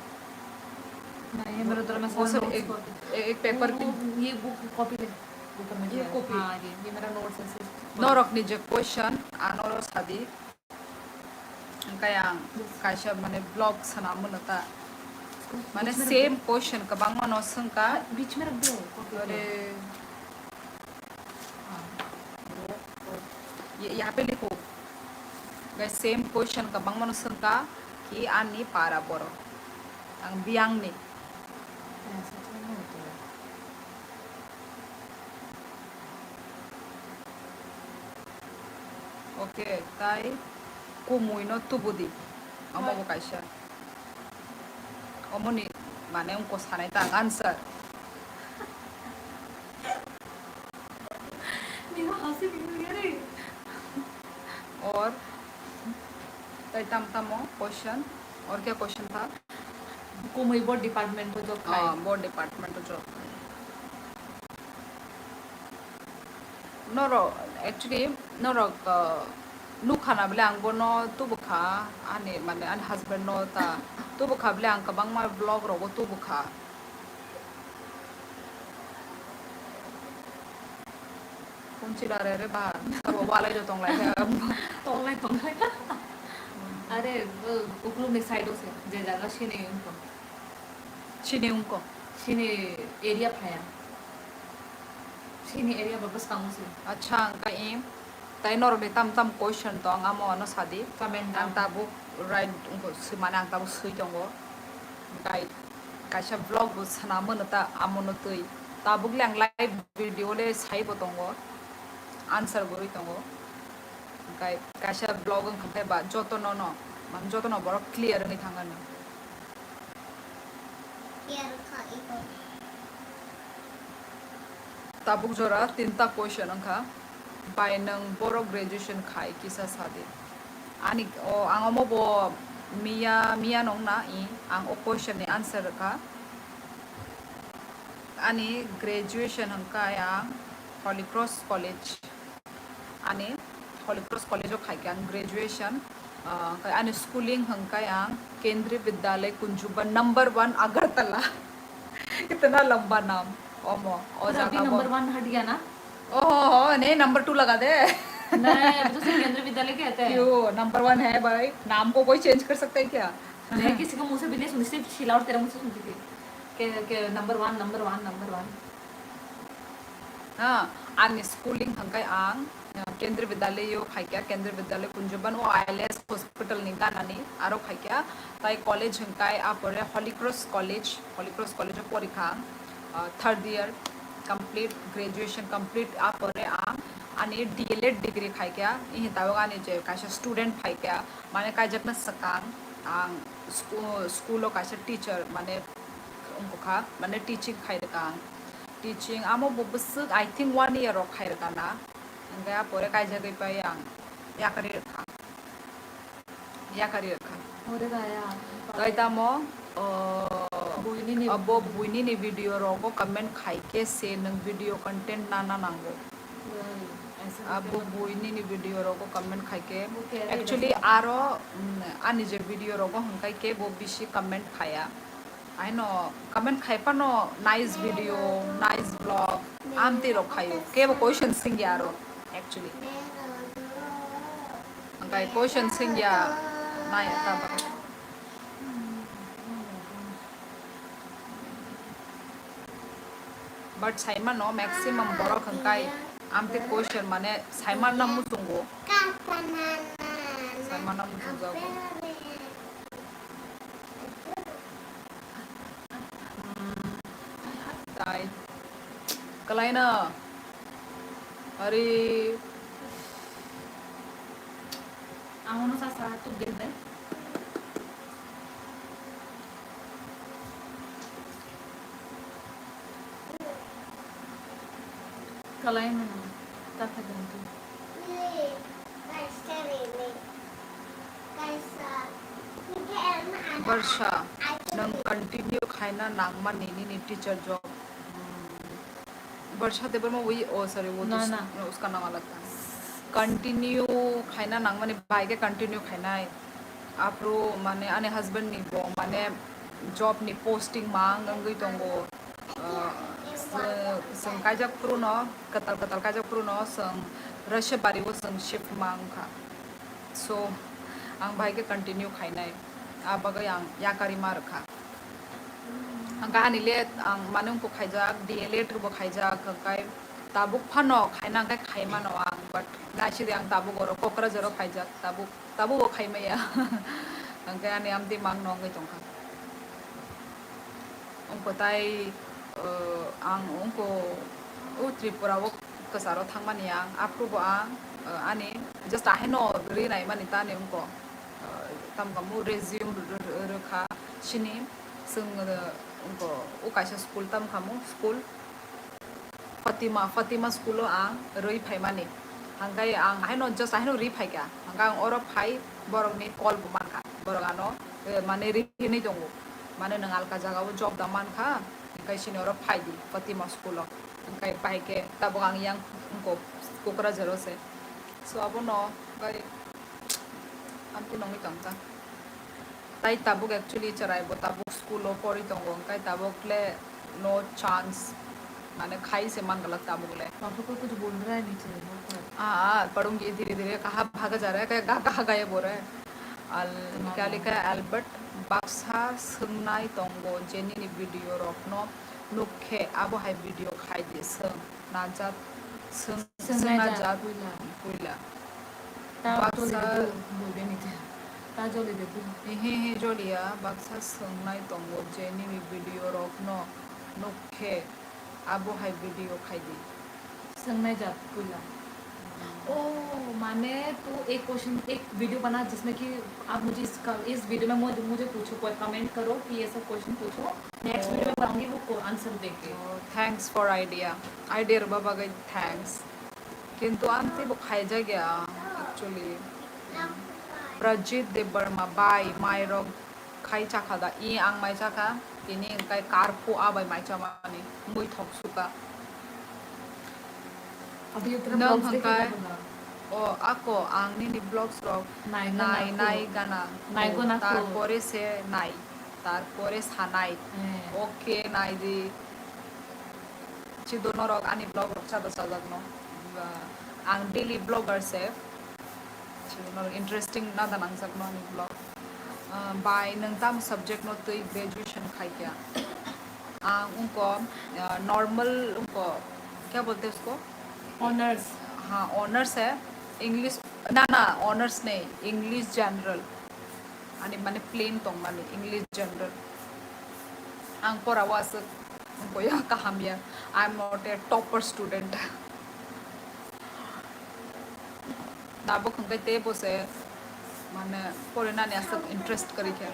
नहीं, मेरा तो मैं वो सारा सब notes एक, copy। एक, एक paper वो, की वो, ये book copy ले, ऊपर में ये जो है। Copy। हाँ, ये, ये मेरा notes है, सिर्फ। Norokni je question, ano sadi, Hwnkhe ang kaisa mane vlog sana mano ta. Mane same question kwbangma no swngkha. बीच में रख दो, copy। Ore. ये, यहाँ पे लिखो। Guys, same question kwbangma no swngkha ki ani para borok. Ang biyang ni. Okay, tai kumui no tubu di. Omo bo kaisa. Omoni mane wngkha sanai ta ang answer. Or tai tam tamo question, or khe question tha? Kumui bo department o job khai. Ah, bo department o job khai. Norok, actually, norok, uh, nukha na bole ang bono tubukha, ani, mane, ani husband no ta tubukha bole ang kwbangma vlog rogo tubukha. Kunchila re re ba, sabo walai do tonglai kha. Tonglai, tonglai. Are, uh, ukluk ni side o se, je jaga sini wngkha. Sini wngkha. Sini area phaya. Sini area ba bwskango se. Acha, ang ka im. Tai norok ni tam tam question tong, amo ano sadi. Comment ang down. Tabuk right wngkha, se mane ang tabuk sui tongo. Kai, kaisa vlog bo sana mano ta, amo no twi. Tabuk le ang live video le sai bo tongo. Answer gurui tongo. Kai, kaisa vlog wngkha khe ba joto no no, man joto no borok clear wngwi thangano. Clear wngkha iko. Tabuk jora tinta question wngkha, bai nwng borok graduation khai kisa sadi. Ani, o, ang omo bo miya, miya nong na i, ang o question ni answer rwkha. Ani graduation hwnkha ang Holy Cross College, ani Holy Cross College o khaikha ang graduation. Ah, hwnkhe ani schooling hwnkhe ang Kendriya Vidyalaya Kunjuban number one Agartala. Itna lamba naam. Omo, o jaga bo. Number one हट गया ना? ओहो, नहीं, number two लगा दे। नहीं, अभी तो सिर्फ केंद्रीय विद्यालय के आते हैं। क्यों? Number one है भाई। नाम को कोई change कर सकता है क्या? नहीं, किसी को मुंह से भी नहीं सुनती, सिर्फ शीला और तेरा मुंह से सुनती थी। के, के, number one, number one, number one। Ha, ani schooling hwnkhe ang, eh, Kendriya Vidyalaya o khaikha, Kendriya Vidyalaya Kunjuban o I L S hospital ni ganani aro khaikha, tai college hwnkhe apore Holy Cross College, Holy Cross College o porikha ang, ah, third year complete, graduation complete, apore ang ani D L Ed degree khaikha, ihi tabuk ani je kaisa student phaikha, mane kaijakna swkang ang sku-, school o kaisa teacher, mane wngkha, mane teaching khairwkha ang. Teaching amo bo bwswk, I think, one year rok khairwkha na. Hwnkhe a pore kaijagwi pai ang yakarwi rwkha. Yakarwi rwkha. Ore raya. Tai tamo, o, Buini ni abo buini ni video rogo comment khaikhe se nwng video content nana nango. Abo buini ni video rogo comment khaikhe. Actually, aro, mm, ani je video rogo hwnkhe kebo bisi comment khaya. Aino comment khai phano nice video, nice vlog, amtwi rok khaio. Kebo question singya aro, actually. Angkai question singya nai taba. But saimano maximum borok hwnkhe amtwi question mane saimanna muchungo. Saimanna muchungjago. Tai. Kalaina. Hari. Ang uno sa sa tu gel dai. Kalai mano, kata ganti. Barsha, nwng continue khaina nangmani nini teacher job. Hmm. Barsha Debbarma, woi, oh, sorry, wo Na, to na. Uska naam alag tha. Continue khaina nangmani, bai khe continue khainai. Aphuru, mane, ani husband ni bo, mane, job ni posting mang wngwi tongo. Ah, sw-, swng kaijak phuru no, kwtal kwtal kaijak phuru no, swng Rashebari o swng shift mang kha. So, ang bai khe continue khainai. Ah, bagwi ang yakarwi ma rwkha. Ang kahani le, ang mane wngkha khaijak, D L Ed bo khaijak, hwnkhe tabuk phano khaina hwnkhe khai mano ang, but naisidi ang tabuk oro Kokrajhar o khaijak, tabuk, tabuk bo khai maya. Hwnkhe ani amtwi mang no wngwi tongkha. Wngkha tai, uh, ang wngkha o Tripura o kwcharo thangmani ang, aphuru bo ang, uh, ani just ahaino ri naimani tani wngkha, uh, tamo kha mu resume rw-, rw-, rwkha sini. Chwng, uh, wngkha o kaisa school, tamo kha mu school Fatima, Fatima school o ang rwi phaimani. Hangkai ang haino just haino rwi phaikha. Hangkai ang oro phai borokni call bo mankha. Borok ano, eh, mane ri hinwi tongo. Mane nwng alka jagao job da mankha. Hangkai sini oro phaidi Fatima school o. Hangkai pai khe tabuk ang yang wngkha Kokrajhar o se. So abono bai amtwi nongwi tongkha. Tai tabuk actually chwrai bo tabuk school o pori tongo, hwnkhe tabuk le no chance, mane khai se man glak tabuk le. Papa ko kuch bol raha hai niche, wo kar. Ah, ah, padungi dhire dhire, kaha bhaga ja raha hai, kaha, kaha gaya bo raha hai. Al, Tamam. Likha likha Albert, baksa swngnai tongo, je nini video rok no nuk khe, abo hai video khai di, swng. Najat, swng-, Swng swng najat, najat, puila. Puila. Ta Baksa joli de bu, bu de ni te. Ta joli de bu. He, he, he, joliya, baksa swngnai tongo, je nini video rok no nuk khe, abo hai video khai di. Swng najat, puila. ओ, माने तू एक क्वेश्चन, एक वीडियो बना जिसमें कि आप मुझे इसका, इस वीडियो में मुझे, मुझे पूछो, कोई कमेंट करो कि ये सब क्वेश्चन पूछो, नेक्स्ट वीडियो में बनाऊंगी वो को आंसर देके। Oh, thanks for idea. Idea rwba bagwi thanks. Kintu ang teibo khaijak ya, actually. Prajit Debbarma, bai, mai rok khai chakha da? I, ang mai chakha, tini hwnkhe karphu abai mai chamani, mui thok suka. अभी इतना Nang vlogs देखा hwnkhe, था बोला। O, ako, ang nini vlogs rok Nai gana nai, khu. Nai gana Nai khu. Gana khu. Tarpore se nai, tarpore sanai. Eh. Okay, nai di. Chido norok ani vlog rok chada chajakno. Ba, ang daily vlogger se. Chido norok interesting nada nangjakno ani vlog. Ah, bai, nwng tam subject no twi graduation khaikha? Ang ungko, ah, normal ungko, kya bolte usko? Honours. Ha, honours hai. English, na, na, honours nahi, English general. Ani mane plain tongmani, English general. Ang pora o aswk wngkha ya, kaham ya. I am not a topper student. Tabuk hwnkhe teibo se mane porinani aswk interest kwrwi kha.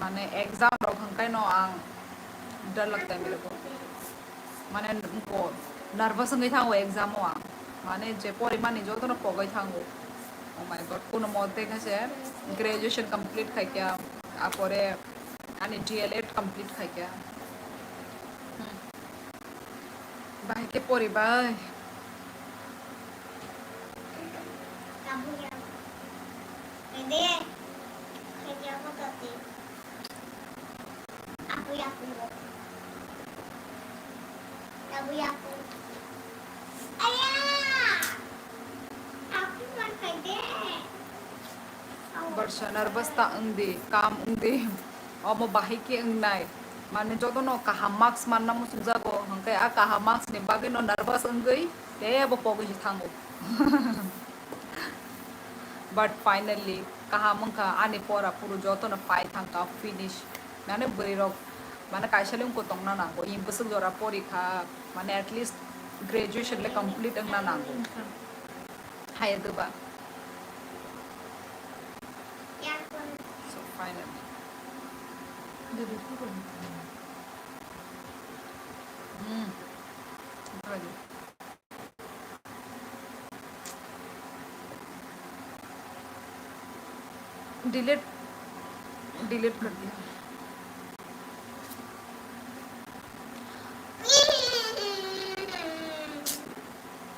Mane exam rok hwnkhe no ang dol lagta hai mere ko. Mane ko nervous wngwi thango exam o ang. Mane je porimani jotono pogwi thango. Oh my God, kuno mote khe se graduation complete khaikha, apore ani D L Ed complete khaikha. Hmm. Bahai khe poribai. Barsa nervous ta wngdi, calm wngdi. Omo bahai khe wngnai. Mane jotono kaham marks manna muchungjago, hwnkhe a kaham marks ni bagwino nervous wngwi teibo pogwi se thango. But finally, kaham wngkha, ani pora phuru jotono phai thangkha, finish. Mane bwrwi rok, mane kaisa le wngkha tongna nango, i bwswk jora porikha, mane at least graduation le complete wngna nango. Hai doba. So, finally. Hmm. Delete, delete कर दिया।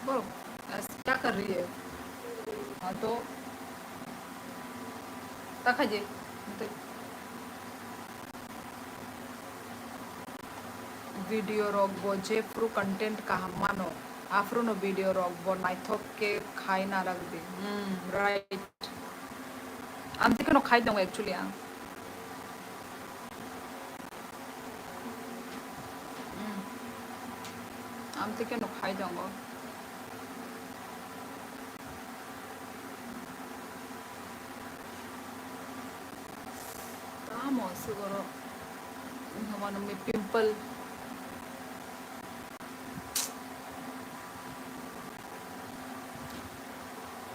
बोलो, ऐसे क्या कर रही है? हाँ तो, ता खाइए। Video rok bo jephru content kaham mano, aphruno video rok bo naithok khe khai narwk di. Hmm, right. Amtwi kheno khai tongo actually ang. Hmm. Amtwi kheno khai tongo. Tamo aswk oro wngkha mano pimple.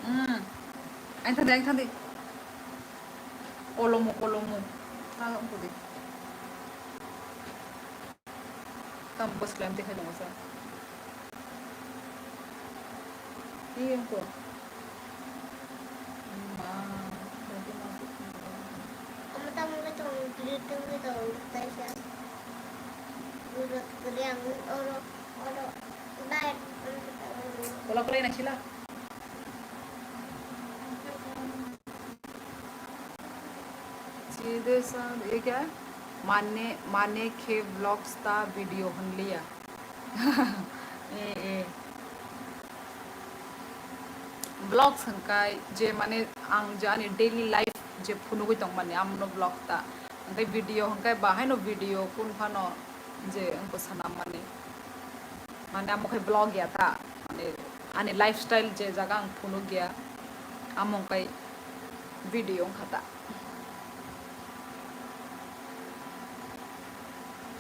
Hmm. Ain thandi, ain thandi. Kolomo, kolomo. Ta wngkha di. Tam bwswk lai tei khai tongo sa. Iya ko. Ma, berarti masuk. Kamu tamu ke tong, beli tong ke tong, taisa. Urut keriang, oro, oro, baik. Kola kola na sila. Chide sa, ye kya? Mane, mane khe vlogs ta video hwn liya. Eh, eh. Vlogs hwnkai je mane ang je ani daily life je phunugwi tongmani amono vlog ta. Hwnkai video hwnkai bahaino video kun phano je wngkha sanammani. Mane amo khai vlog ya ta, mane ani lifestyle je jaga ang phunuk ya, amo khai video wngkha ta.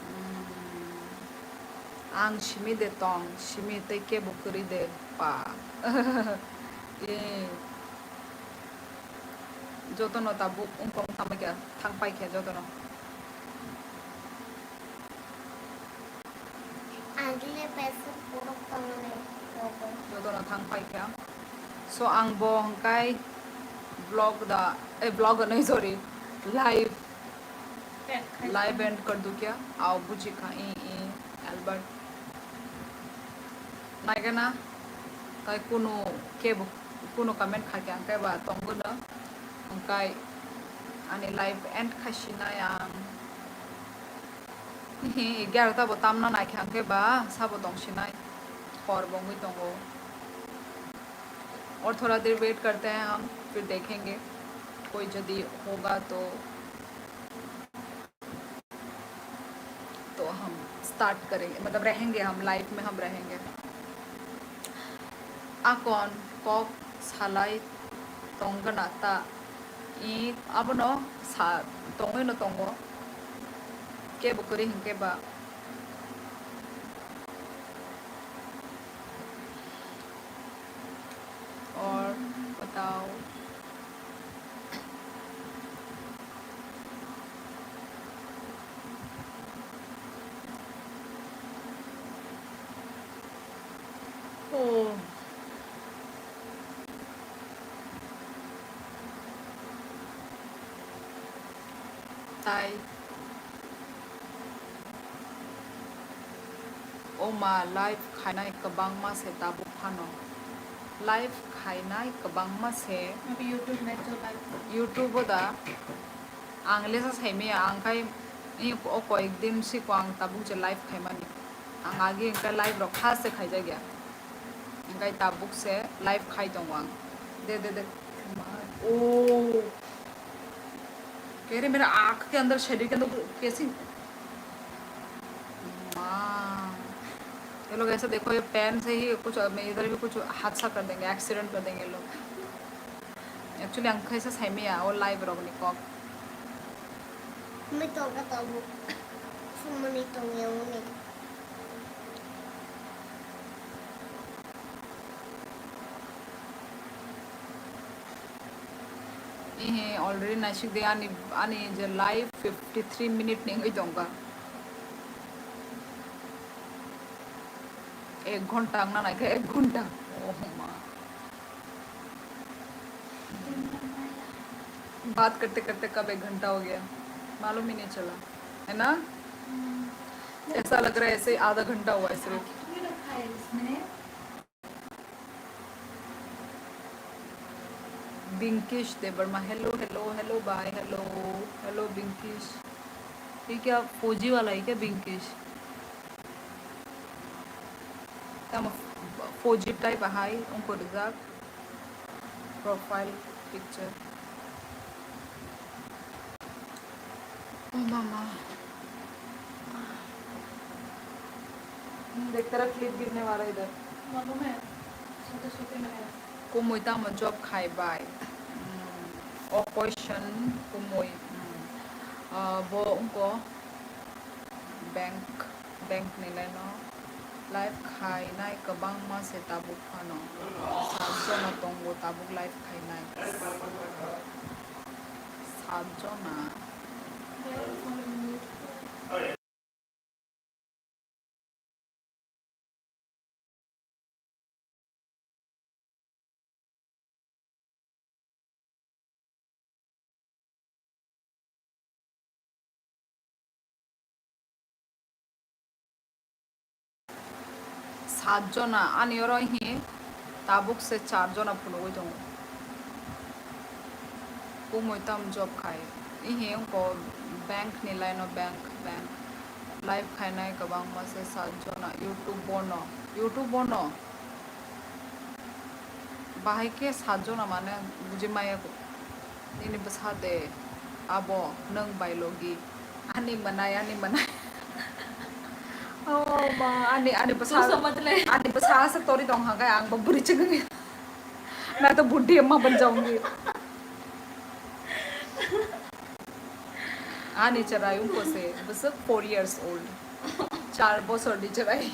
Hmm. Ang simi de tong, simi tei kebo kwrwi de pa. Eh, jotono tabuk wngkong tangpai kha, thangpai kha jotono. Agile pesa puro kongni rogo. Jotono thangpai kha. So ang bo hwnkhe vlog da, eh, vlog no, sorry, live. Live end kar du kya? Ao buji kha, i, i, Albert. Naigana, tai kunu kebo, kunu comment kha kya, hwnkhe ba tonggono, hwnkhe ani live end khai sinai ang. Hi, egarota bo tamna naikha, hwnkhe ba sabo tong sinai, hor bo wngwi tongo. और थोड़ा देर वेट करते हैं हम, फिर देखेंगे कोई यदि होगा तो। तो हम स्टार्ट करेंगे, मतलब रहेंगे हम, लाइव में हम रहेंगे। Akon kok salai tongna ta i abono sa tongwi no tongo, kebo kwrwi hinkhe ba or batao. Oh. Tai. O ma, live khainai kwbangma se tabuk phano. Live khainai kwbangma se. Abi YouTube na chwla. YouTube o da. Ang lesa saimaya, ang khai i o koyek din siko ang tabuk je live khaimani. Ang agi hwnkhe live rok first se khaijakya. Hwnkhe tabuk se live khai tongo ang. De, de, de. Oh. कह रहे मेरा आँख के अंदर शरीर के अंदर कैसी माँ। ये लोग ऐसा देखो, ये पेन से ही कुछ, मैं इधर भी कुछ हादसा कर देंगे, एक्सीडेंट कर देंगे ये लोग। Actually ang khaisa saimaya o live rok ni kok. Mui tongka tabuk. Sumuni tongya uni. Ehe, already naisik de ani, ani je live fifty three minute ni wngwi tongkha. Ek ghonta wngna naikha, ek ghonta. Oh ma. बात करते करते कब एक घंटा हो गया, मालूम ही नहीं चला, है ना? ऐसा लग रहा है ऐसे ही आधा घंटा हुआ है सिर्फ। बिंकिश देवर्मा, hello, hello, hello भाई, hello, hello बिंकिश। ये क्या फौजी वाला है क्या बिंकिश? Tamo four G type ahai wngkha rijak profile picture. Oh mama. Hmm, देख तेरा clip गिरने वाला इधर। मालूम है, सोते सोते मैंने Kumui tamo job khai bai? Hmm, o question kumui. Hmm. Ah, bo wngkho bank, bank ni line o live khainai kwbangma se tabuk phano. Sat jona tongo tabuk live khainai. Sat jona. Sat jona, ani oro hi tabuk se char jona phunugwi tongo. Kumui tam job khai. Ihi wngkho bank ni line o, bank, bank. Live khainai kwbangma se sat jona. YouTube bono. YouTube bono. Bahai khe sat jona mane buji maya. Nini bwsa de abo nwng bai logi. Ani mwnai, ani mwnai. Oh ma, ani, ani bwsa, ani bwsa asa tori tong hang khe ang bo bwrwi chwng wngya. Na to buddi amma ban jaungi. Ani chwrai wngkho se, bwswk four years old. Char bosor di chwrai.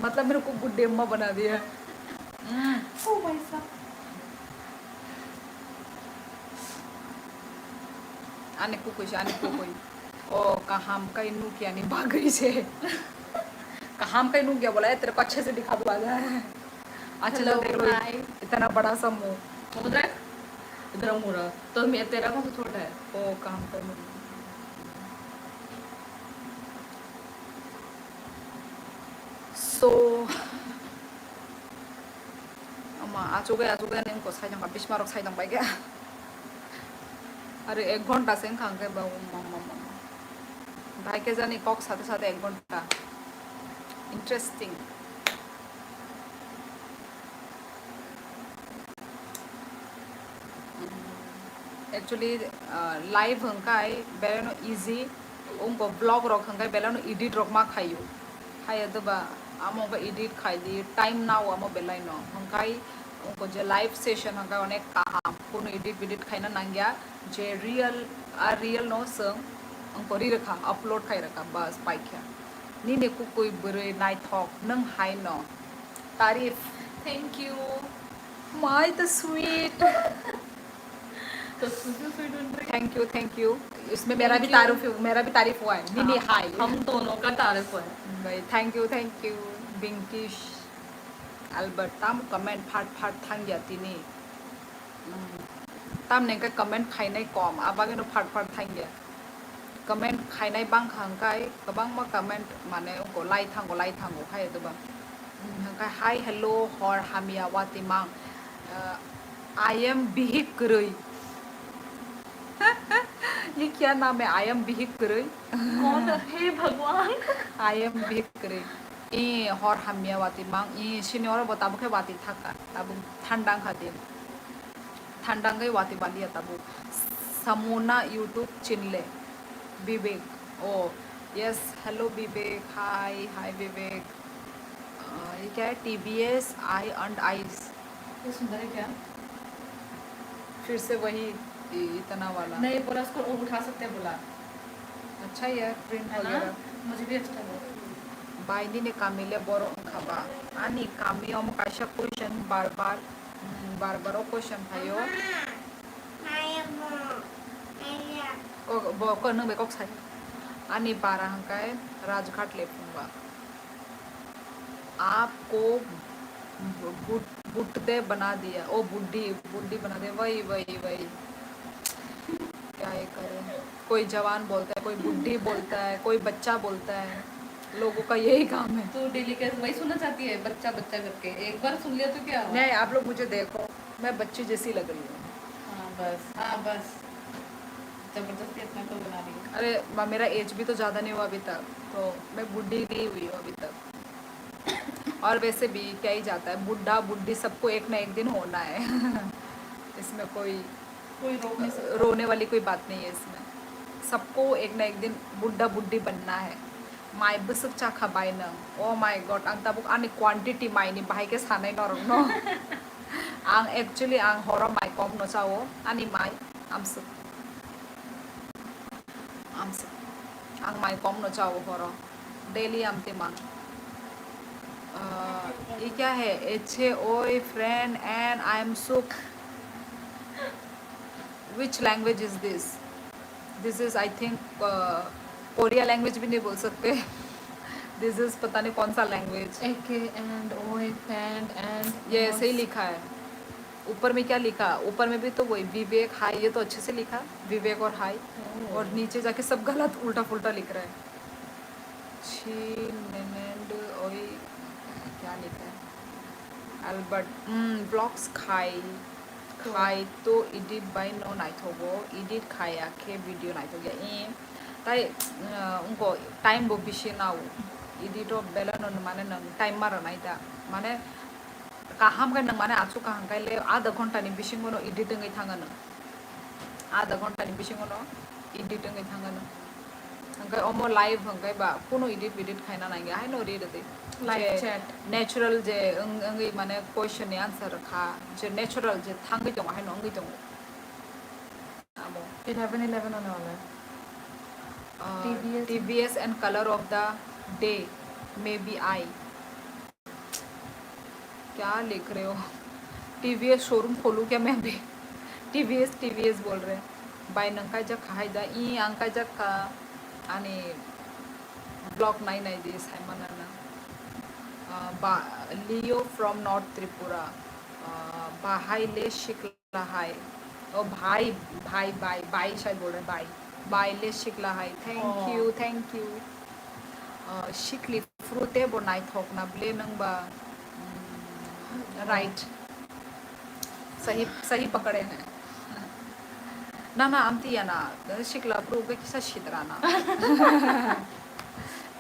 Matlab mere ko good day ma bana diya. Mm. Oh my God. Ani kukui se, ani kukui. O kaham kai nukya ni bagwi se. Kaham kai nukya bola etre ko acche se dikha dua jai. Acche hello, lagde koi hi. Itna bada sa muh. Wo udhar, idhar muh raha. To mere tera kaun sa chhota hai? O kaham kai nukya. So, ama, achugwi, achugwi ani wngkha saijang ba, bismarok saijang bai khe. Aro ek ghonta se wngkha hwnkhe ba, um, um, um, um. Bai khe jani kok sate sate ek ghonta. Interesting. Actually, uh, live hwnkhe belai no easy, wngkha vlog rok hwnkhe belai no edit rok ma khaio. Haiya doba, amo wngkha edit khai di, time nao amo belai no. Hwnkhe wngkha je live session hwnkhe onek kaham, kunu edit bedit khaina nangya, je real, a real no chwng wngkha ri rwkha, upload khai rwkha, bas paikha. Nini kukui bwrwi naithok, nwng hai no. Tarif. Thank you. Mai to sweet. तो तुझे sweet बन रही। Thank you, thank you. इसमें मेरा भी thank you। तारीफ, मेरा भी तारीफ हुआ है। नहीं, नहीं, हाँ, hi। हम दोनों का तारीफ हुआ है। Bhai, thank you, thank you। Binkish Albert, tam comment phat phat thang ya tini. Hmm. Tamni hwnkhe comment khainai kom, abagwino phat phat thangya. Comment khainai bangkha hwnkhe kwbangma comment mane wngkha lai thango, lai thango khai doba. Hmm, hwnkhe hi, hello, hor hamya watwi mang. Uh, I am bihik kwrwi. Ye kya naam hai, I am bihik kwrwi? कौन है? हे भगवान। I am bihik kwrwi. I hor hamya watwi mang, i sini oro bo tabuk khe watwi thaka, tabuk thanda wngkha di. Thanda wngwi watwi baliya tabuk. Samuna YouTube chinle. Bibek. Oh, yes. Hello, Bibek. Hi, hi, Bibek. Uh, ये क्या है? T B S I and Ice. ये सुंदर है क्या? फिर से वही इ-, इतना वाला। नहीं, बोला उसको, वो उठा सकते हैं बोला। अच्छा यार, प्रिंट है ना? वगैरह। मुझे भी अच्छा लगा। Bai nini kami le boro wngkha ba? Ani kami omo kaisa question bar bar, mm, bar bar o question phaio. Ko, bo, ko, nwng bai kok sai. Ani bara hwnkhe Rajghat le phunukba. आपको बु-, बुड्ढे बना दिया, ओ बुड्ढी, बुड्ढी बना दिया, वही, वही, वही। क्या ही करें? कोई जवान बोलता है, कोई बुड्ढी बोलता है, कोई बच्चा बोलता है। लोगों का यही काम है। तू डेली कैसे वही सुनना चाहती है, बच्चा, बच्चा करके? एक बार सुन लिया तो क्या हुआ? नहीं, आप लोग मुझे देखो, मैं बच्ची जैसी लग रही हूँ। हाँ, बस, हाँ, बस। जबरदस्ती अपना तो बना रही है। अरे, म-, मेरा एज भी तो ज़्यादा नहीं हुआ अभी तक, तो मैं बूढ़ी नहीं हुई हूँ अभी तक। और वैसे भी क्या ही जाता है, बुड्ढा, बुड्ढी सबको एक ना एक दिन होना है। इसमें कोई कोई रोक नहीं सकता। रोने वाली कोई बात नहीं है इसमें। सबको एक ना एक दिन बुड्ढा, बुड्ढी बनना है। Mai bwswk chakha bai nwng? Oh my God, ang tabuk ani quantity mai ni bahai khe sanai norok no. Ang actually ang horo mai kom no chao, ani mai amswk. Amswk. Ang mai kom no chao horo. Daily amtwi man. Uh, ये क्या है? Eche oi friend and I am suk. Which language is this? This is, I think, uh, Korea language भी नहीं बोल सकते। This is पता नहीं कौन सा language। एके and ओए friend and ये सही लिखा है। ऊपर में क्या लिखा? ऊपर में भी तो वही विवेक, हाय, ये तो अच्छे से लिखा, विवेक और हाय। Oh। और नीचे जाके सब गलत, उल्टा पुल्टा लिख रहा है। Chin, Nenand, oi, क्या लिखा है? Albert, hmm, vlogs khai, khai to edit bai no naithogo, edit khaya khe video naithokya, eh. Tai, uh, wngkha time bo bisi nao, edit o belai no mane nwng time ma rwnai da, mane kaham khe nwng mane achuk kaham khai le adha ghonta ni bisingo no edit wngwi thangano. Adha ghonta ni bisingo no edit wngwi thangano. Hwnkhe omo live hwnkhe ba kunu edit bedit khaina nangya, haino ri rwdi. Live chat. Natural je wng-, wngwi mane question ni answer kha, je natural je thangwi tongo, haino wngwi tongo. Abo. Eleven eleven ano ole. Uh, T V S. T V S and color of the day, maybe I. क्या लिख रहे हो? T V S showroom खोलूं क्या मैं भी? T V S, T V S बोल रहे हैं. Bai, nang kaijak kha hai da? I, ang kaijak kha. Ani vlog nai nai di, Simon ana. Uh, ba, Leo from North Tripura. Uh, bahai le shikla hai. Oh, bhai, bhai, bhai, bhai shai bol raha hai, bhai. Bhai le shikla hai. Thank you, thank you. Uh, shikli fruit e bo naithok na ble nang ba. Mm, right. Sahi, sahi pakade hai. Na, na, amti ya na. Shikla fruit ke kisa sidra na.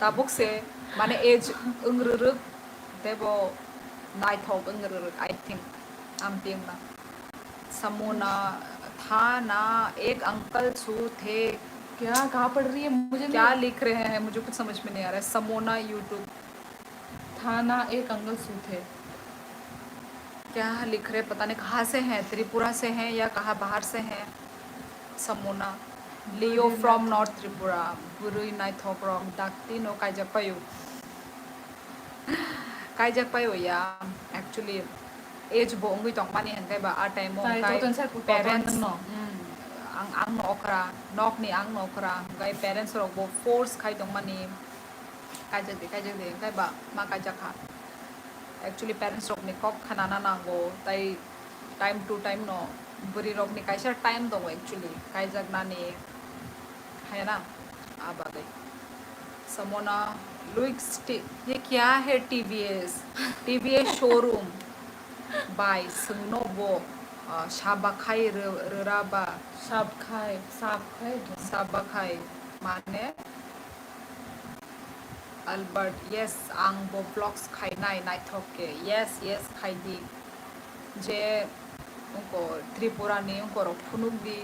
Tabuk se, mane age wng rwrwk, tebo naithok wng rwrwk, I think. Amti wng na. Samona, tha na ek uncle su the. क्या, कहाँ पढ़ रही है? मुझे क्या नहीं लिख रहे हैं, मुझे कुछ समझ में नहीं आ रहा है. Samona YouTube. था ना एक अंकल सूथे। क्या लिख रहे, पता नहीं कहाँ से हैं, त्रिपुरा से हैं या कहाँ बाहर से हैं. Samona, Leo from North Tripura. Bwrwi naithok rok dakti no kaijak paio. Kaijak paio ya, actually age bo wngwi tongmani hwnkhe ba a time o hwnkhe parents, ang, ang no okra, nok ni ang no okra, hwnkhe parents rok bo force khai tongmani. Kaijak di, kaijak di, hwnkhe ba ma kaijak kha. Actually, parents rokni kok khnana nango, tai time to time no bwrwi rokni kaisa time tongo actually, kaijaknani, hai na, a bagwi. Samona, Luix, ये क्या है T V S? T V S showroom. Bai, swngno bo, ah, sabakhai rw-, rwra ba? Sabkhai, sabkhai. Sabakhai, mane? Albert, yes, ang bo vlogs khainai, naithok khe. Yes, yes, khai di. Je wngko Tripura ni wngko rok phunuk di.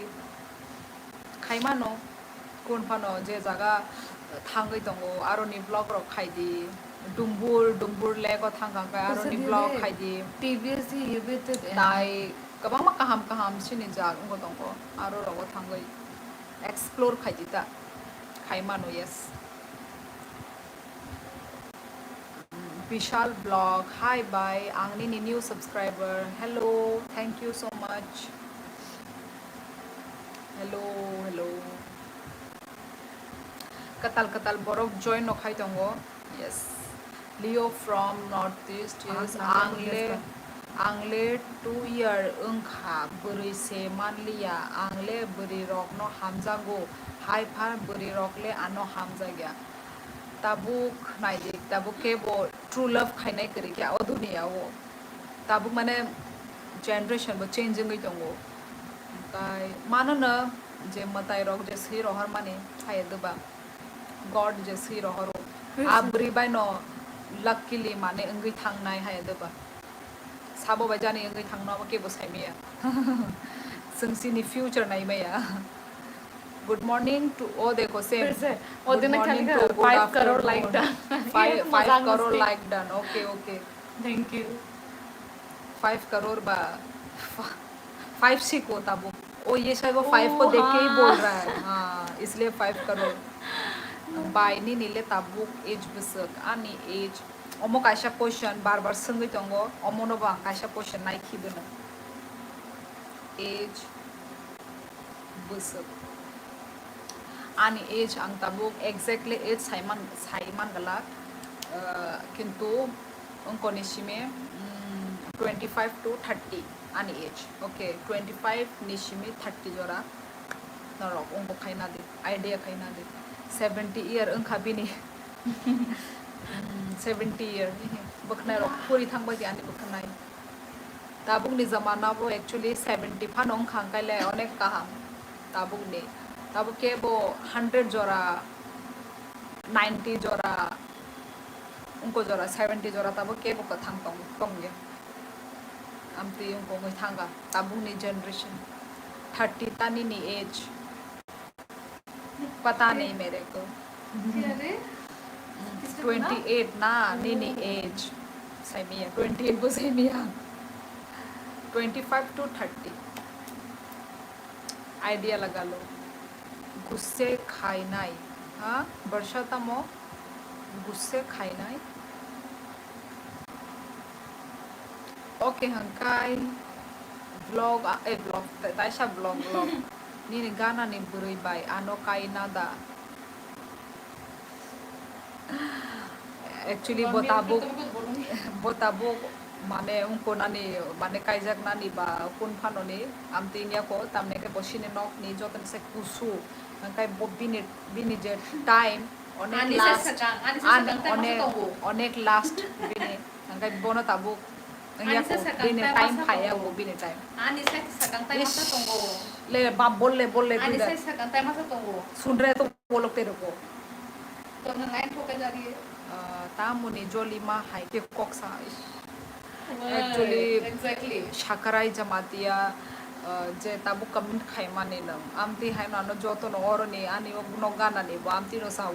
Khai mano, kun phano je jaga thangwi tongo, aroni vlog rok khai di. Dumbur, Dumbur lake o thang kha khe aroni vlog khai di. T V S hi yebete de. Tai kwbangma kaham kaham sinijak wngko tongkho, aro rogo thangwi explore khai di ta. Khai mano, yes. Bishal Vlog, hi bhai, ang nini new subscriber. Hello, thank you so much. Hello, hello. Kwtal kwtal borok join no khai tongo. Yes. Leo from Northeast, yes. Ang le, ang le two year wngkha, bwrwi se manliya, ang le bwrwi rokno hamjago, hai phan bwrwi rok le ano hamjakya. Tabuk nai di, tabuk khe bo true love khainai kwrwi khe o duniya o. Tabuk mane generation bo change wngwi tongo. Hwnkhe mano no je mwtai rok je swi rohor mani hai doba. God je swi rohoro. A bwrwi bai no luckily mane wngwi thangnai hai doba. Sabo bai jani wngwi thangno abo kebo sai maya. Chwng chini future nai maya. Good morning to, oh, dekho, same. फिर से, वो दिन खाली कर, five crore like done। Five, five crore like done। Okay, okay। Thank you। Five crore ba, five siko tabuk. Oh, ये शायद वो five को देख के ही बोल रहा है। हाँ, इसलिए five crore। Bai, nini le tabuk age bwswk, ani age. Omo kaisa question bar bar swngwi tongo, omono bo ang kaisa question nai khibi no. Age bwswk. Ani age ang tabuk exactly age saiman, saiman gala, ah, kintu wngkoni simi, mm, twenty five to thirty ani age. Okay, twenty five ni simi thirty jora norok wngkok khaina di, idea khaina di. Seventy year wngkha bini. Mm, seventy year, bwkhnai rok puri thangbai di ani bwkhnai. Tabukni jamana bo actually seventy phano wngkha, hwnkhe le onek kaham tabukni. Tabuk kebo hundred jora, ninety jora, wngko jora, seventy jora tabuk kebo kwthang tong, tongya. Amtwi wngko wngwi thangkha tabukni generation. Thirty ta nini age. पता नहीं मेरे को। Twenty eight na nini age. Saimiya, twenty eight bo saimiya. Twenty five to thirty. Idea laga lo. Gusse khai nai. Ha, barsa tamo gusse khainai. Okay, hwnkhe vlog, eh, vlog, taisa vlog, vlog. Nini ganani bwrwi bai ano kai nada. Actually, bo tabuk, bo tabuk mane wngko nani, mane kaijak nani ba kun phano ni amtwi wngya ko, tamni khe bo sini nok ni joto ni se kusu, hwnkhe bo bini, bini je time onek last, onek last bini, hwnkhe bono tabuk wngya ko, bini time phaiya ko, bini time. Ani se sakang tai masa tongo. Le, bab, bol le, bol le, ani se sakang tai masa tongo. Sunre to bolok te roko. To nang ai thokai jari. Ah, tamoni joli ma hai ke kok sa. Ish. Wai, actually, exactly. Sakarai Jamatia, ah, je tabuk comment khaimani nang. Amtwi hai no ano joto no oroni ani o no gana ni bo amtwi no sao.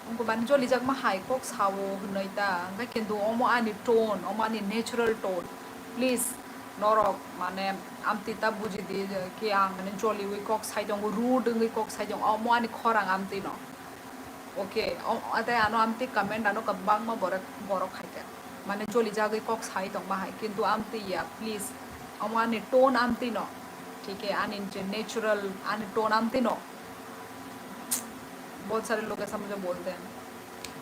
Wngkhe mane jolijakma hai kok sao hwnwi ta, hwnkhe kintu omo ani tone, omo ani natural tone. Please, norok mane amtwi ta buji di je ki ang mane joliwi kok sai tongo, rude wngwi kok sai tongo, omo ani khorang amtwi no. Okay, o, tei ano amtwi comment ano kwbangma borok, borok khaikha. Mane jolijagwi kok sai tongma hai, kintu amtwi ya, please. Omo ani tone amtwi no. Thik hai, ani je natural, ani tone amtwi no. बहुत सारे लोग ऐसा मुझे बोलते हैं।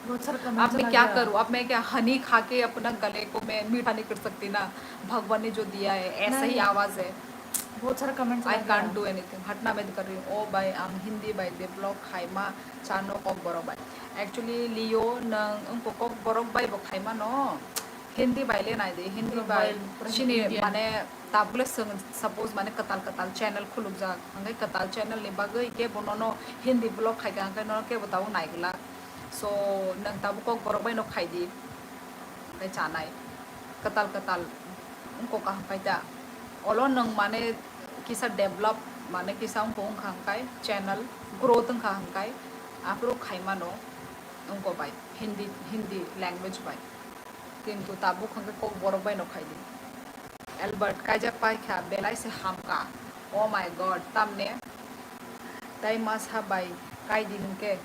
बहुत सारे comment आप मैं क्या करूँ, आप मैं क्या हनी खा के अपना गले को मैं मीठा नहीं कर सकती ना, भगवान ने जो दिया है ऐसा ही आवाज है। बहुत सारे comment। I can't do anything। हटना मैं कर रही हूँ। ओ भाई, आम हिंदी भाई दे ब्लॉग खाई मा चानो कॉक बरो भाई। Actually लियो नंग उनको कॉक बरो भाई वो खाई मा no. Hindi bai le nai di, Hindi bai, bai, pura sini Indian. Mane tabuk le swng, suppose mane kwtal kwtal channel khulukjak, hwnkhe kwtal channel ni bagwi kebo nono Hindi vlog khaikha, hwnkhe nono kebo tabuk naiglak. So, nwng tabuk kok borok bai no khai di, hwnkhe chanai. Kwtal kwtal wngkok kaham khai ta. Olo nwng mane kisa develop, mane kisa wngkha wngkha hwnkhe channel growth wngkha hwnkhe aphuru khai mano wngkok bai Hindi, Hindi language bai. Kintu tabuk hwnkhe kok borok bai no khai di. Albert, kaijak pai kha, belai se ham kha. Oh my God, tamne? Tai masa bai kai di hwnkhe.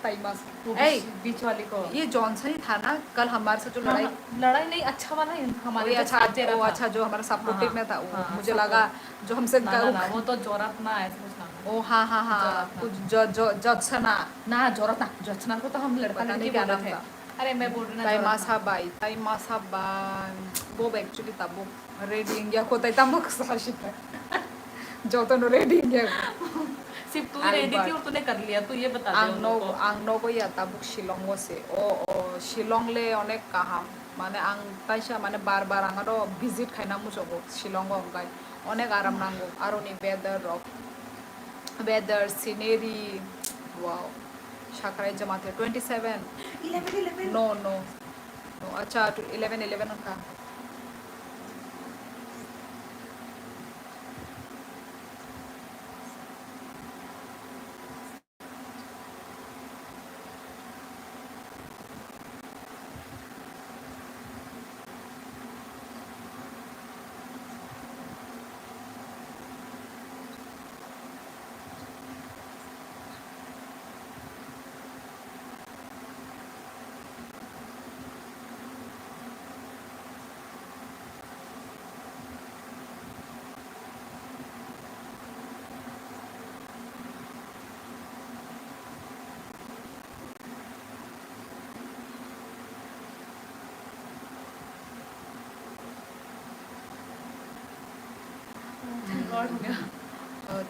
Tai masa. Ei, बीच वाली को। ये जॉनसन ही था ना, कल हमारे साथ जो लड़ाई। हाँ, लड़ाई नहीं, अच्छा वाला ही हमारे जो साथ दे रहा था। अच्छा, जो हमारा सपोर्टिव में था, वो मुझे लगा जो हमसे ना, ना, वो तो जोरात ना, ऐसा कुछ ना। ओ हाँ, हाँ, हाँ, कुछ ज-, ज-, जॉनसन ना। ना, जोरात ना, जॉनसन को तो हम लड़का लड़की बोलते थे। अरे, मैं बोल रही ना, tai masa bai, tai masa bai. Bo actually tabuk ready wngya ko, tai tamo kwsa si ta. Joto no ready wngya ko. सिर्फ तू ही रेडी थी और तूने कर लिया, तू ये बता दे ang nogo, ang nogo ya tabuk Shillong o se. O, o, Shillong le onek kaham. Mane ang taisa mane bar bar ang aro visit khaina muchungo Shillong o, hwnkhe onek aram nango. Aroni weather rok. Weather, scenery, wow. Shakarai Jamatia twenty seven. Eleven, eleven. No, no. No, acha, eleven, eleven wngkha.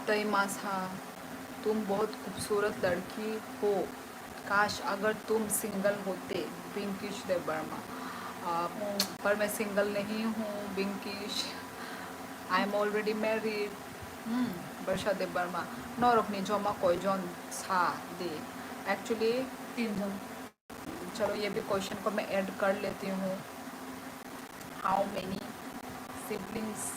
Tei masa, tum bahut khubsurat ladki ho. काश अगर तुम सिंगल होते, Pinkish Debbarma। Uh, पर मैं सिंगल नहीं हूँ, Pinkish। I am already married। Hmm, Barsha Debbarma। Norokni joma koijon sa di? Actually, तीन जन। चलो, ये भी क्वेश्चन को मैं ऐड कर लेती हूँ। How many siblings?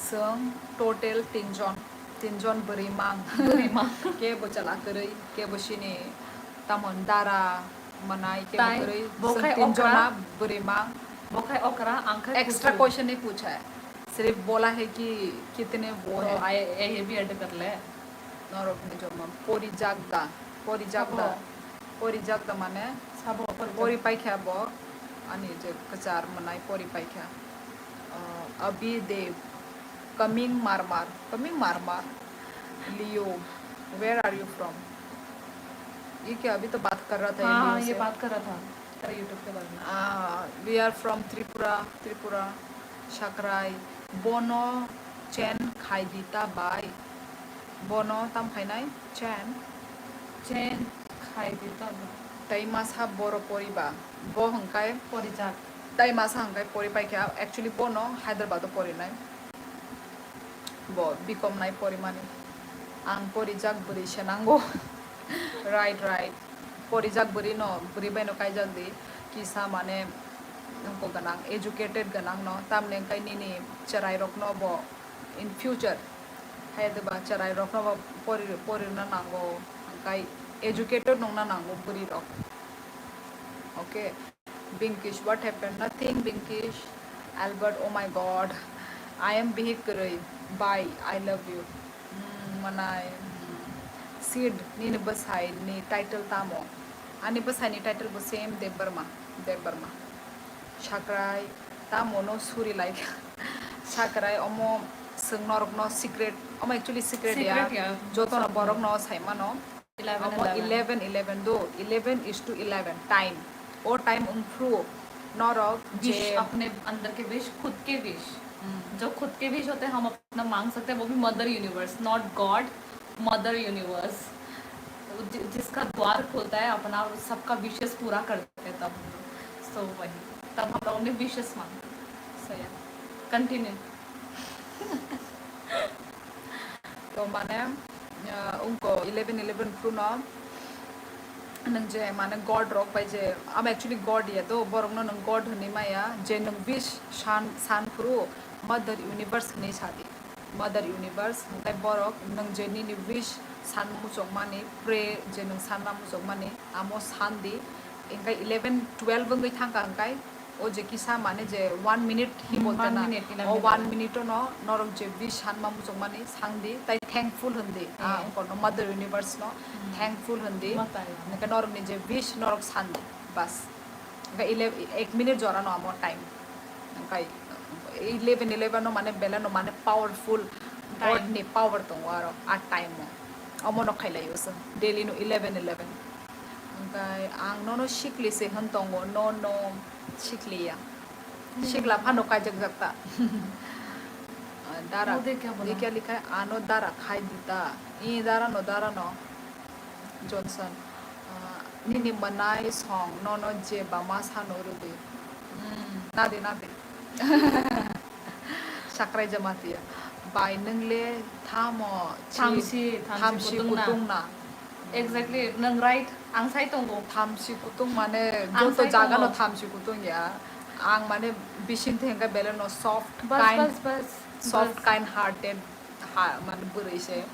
Chwng total tinjon, tinjon bwrwi mang. Bwrwi mang. Kebo chwla kwrwi, kebo sini tamon dara mwnai, kebo kwrwi. Chwng tinjona bwrwi mang. Bo khai okra, ang khai kusu. Extra question nahi pucha hai. Sirf bola hai ki kitne wo hai. To, I, I ye bhi add kar le. Norok ni joma pori jakda, pori jakda, Sabo. Pori jakda mane Sabo pori pori jak- paikha bo, ani je kwchar mwnai pori paikha. Uh, Abhi Dev, coming Marmar, coming Marmar. Leo, where are you from? ये क्या, अभी तो बात कर रहा था ये हाँ, लियो ये से। बात कर रहा था तेरा YouTube के बारे में। Ah, we are from Tripura, Tripura, Sakrai. Bono chen khai di ta bai. Bono tam khainai? Chen. Chen khai di ta bai. Tai masa boro poriba. Bo hwnkhe Porijak. Tai masa hwnkhe pori paikha. Actually bono Hyderabad o porinai. Bo bikom nai porimani. Ang porijak bwrwi se nango. Right, right. Porijak bwrwi no, bwrwi bai no kaijak di. Kisa mane wngkok gwnang, educated gwnang no. Tamni hwnkhe nini chwrai rok no bo in future. Hai de ba chwrai rok no bo pori, pori na nango. Hwnkhe educated nong na nango bwrwi rok. Okay. Binkish, what happened? Nothing, Binkish. Albert, oh my God. I am Bihik Kwrwi. Bye. I love you. Hmm, manai. Hmm. Sid, nini bwsai ni title tamo? Ani bwsai ni title bo same Debbarma. Debbarma. Sakrai, tamo no suri like. Sakrai, omo swng norok no secret. Omo actually secret ya. Secret ya. Joto no borok no sai mano. Eleven, Amo eleven. Eleven, eleven do, eleven is to eleven, time. O time wngphru norok wish, je अपने अंदर के विश, खुद के wish. Hmm. जो खुद के विश होते हैं, हम अपना मांग सकते हैं, वो भी mother universe, not God, mother universe. जि-, जिसका द्वार खोलता है अपना, सबका विशेस पूरा करते हैं तब। So वही, तब हम लोग अपने विशेस मांगते हैं। So yeah, continue. To mane, ah, wngko eleven eleven phru no nwng je mane god rok bai je, amo actually god ya do, borok no nwng god hwnwi maya, je nwng wish san, san phru mother universe hwnwi sa di, mother universe, hwnkhe borok nwng je nini wish san muchung mani, pray je nwng sanna muchung mani, amo san di, hwnkhe eleven twelve wngwi thangkha hwnkhe, O je kisa mane je one minute hi Hmm, bolte one na, minute, ina o minute. One minute no norok je wish sanma muchungmani sangdi, tai thankful hwndi. Ah, Hmm. Kono Mother Universe no Hmm. Thankful hwndi. Matai. Hwnkhe norok ni je wish norok sandi, bas. Hwnkhe ele-, ek minute jora no amo time. Hwnkhe eleven eleven no mane bele no mane powerful Time. God ni power tongo aro a time o. Omo no khailai o chwng daily no eleven eleven. Hwnkhe ang nono sikli se hwn tongo, no, no. Sikliya. Hmm. Sikla phano kaijakjak ta. Dara. Mode kya bola? Ye kya likha hai? Ano dara khai dita. I dara no, dara no. Johnson. Ah, nini mwnai song nono je bama sano rwdi. Hmm, nadi, nadi. Sakrai Jamatia. Bai nwng le thamo chi-, Thamsi, thamsi thamsi kutung na. Kutung na. Exactly, nwng right, ang sai tongo. Thamsi kutung mane ang joto sai jaga no tongo. Thamsi kutung ya. Ang mane bising thengka bele no soft, bas, kind, bas, bas, soft, bas. Kind hearted ha, mane bwrwi se.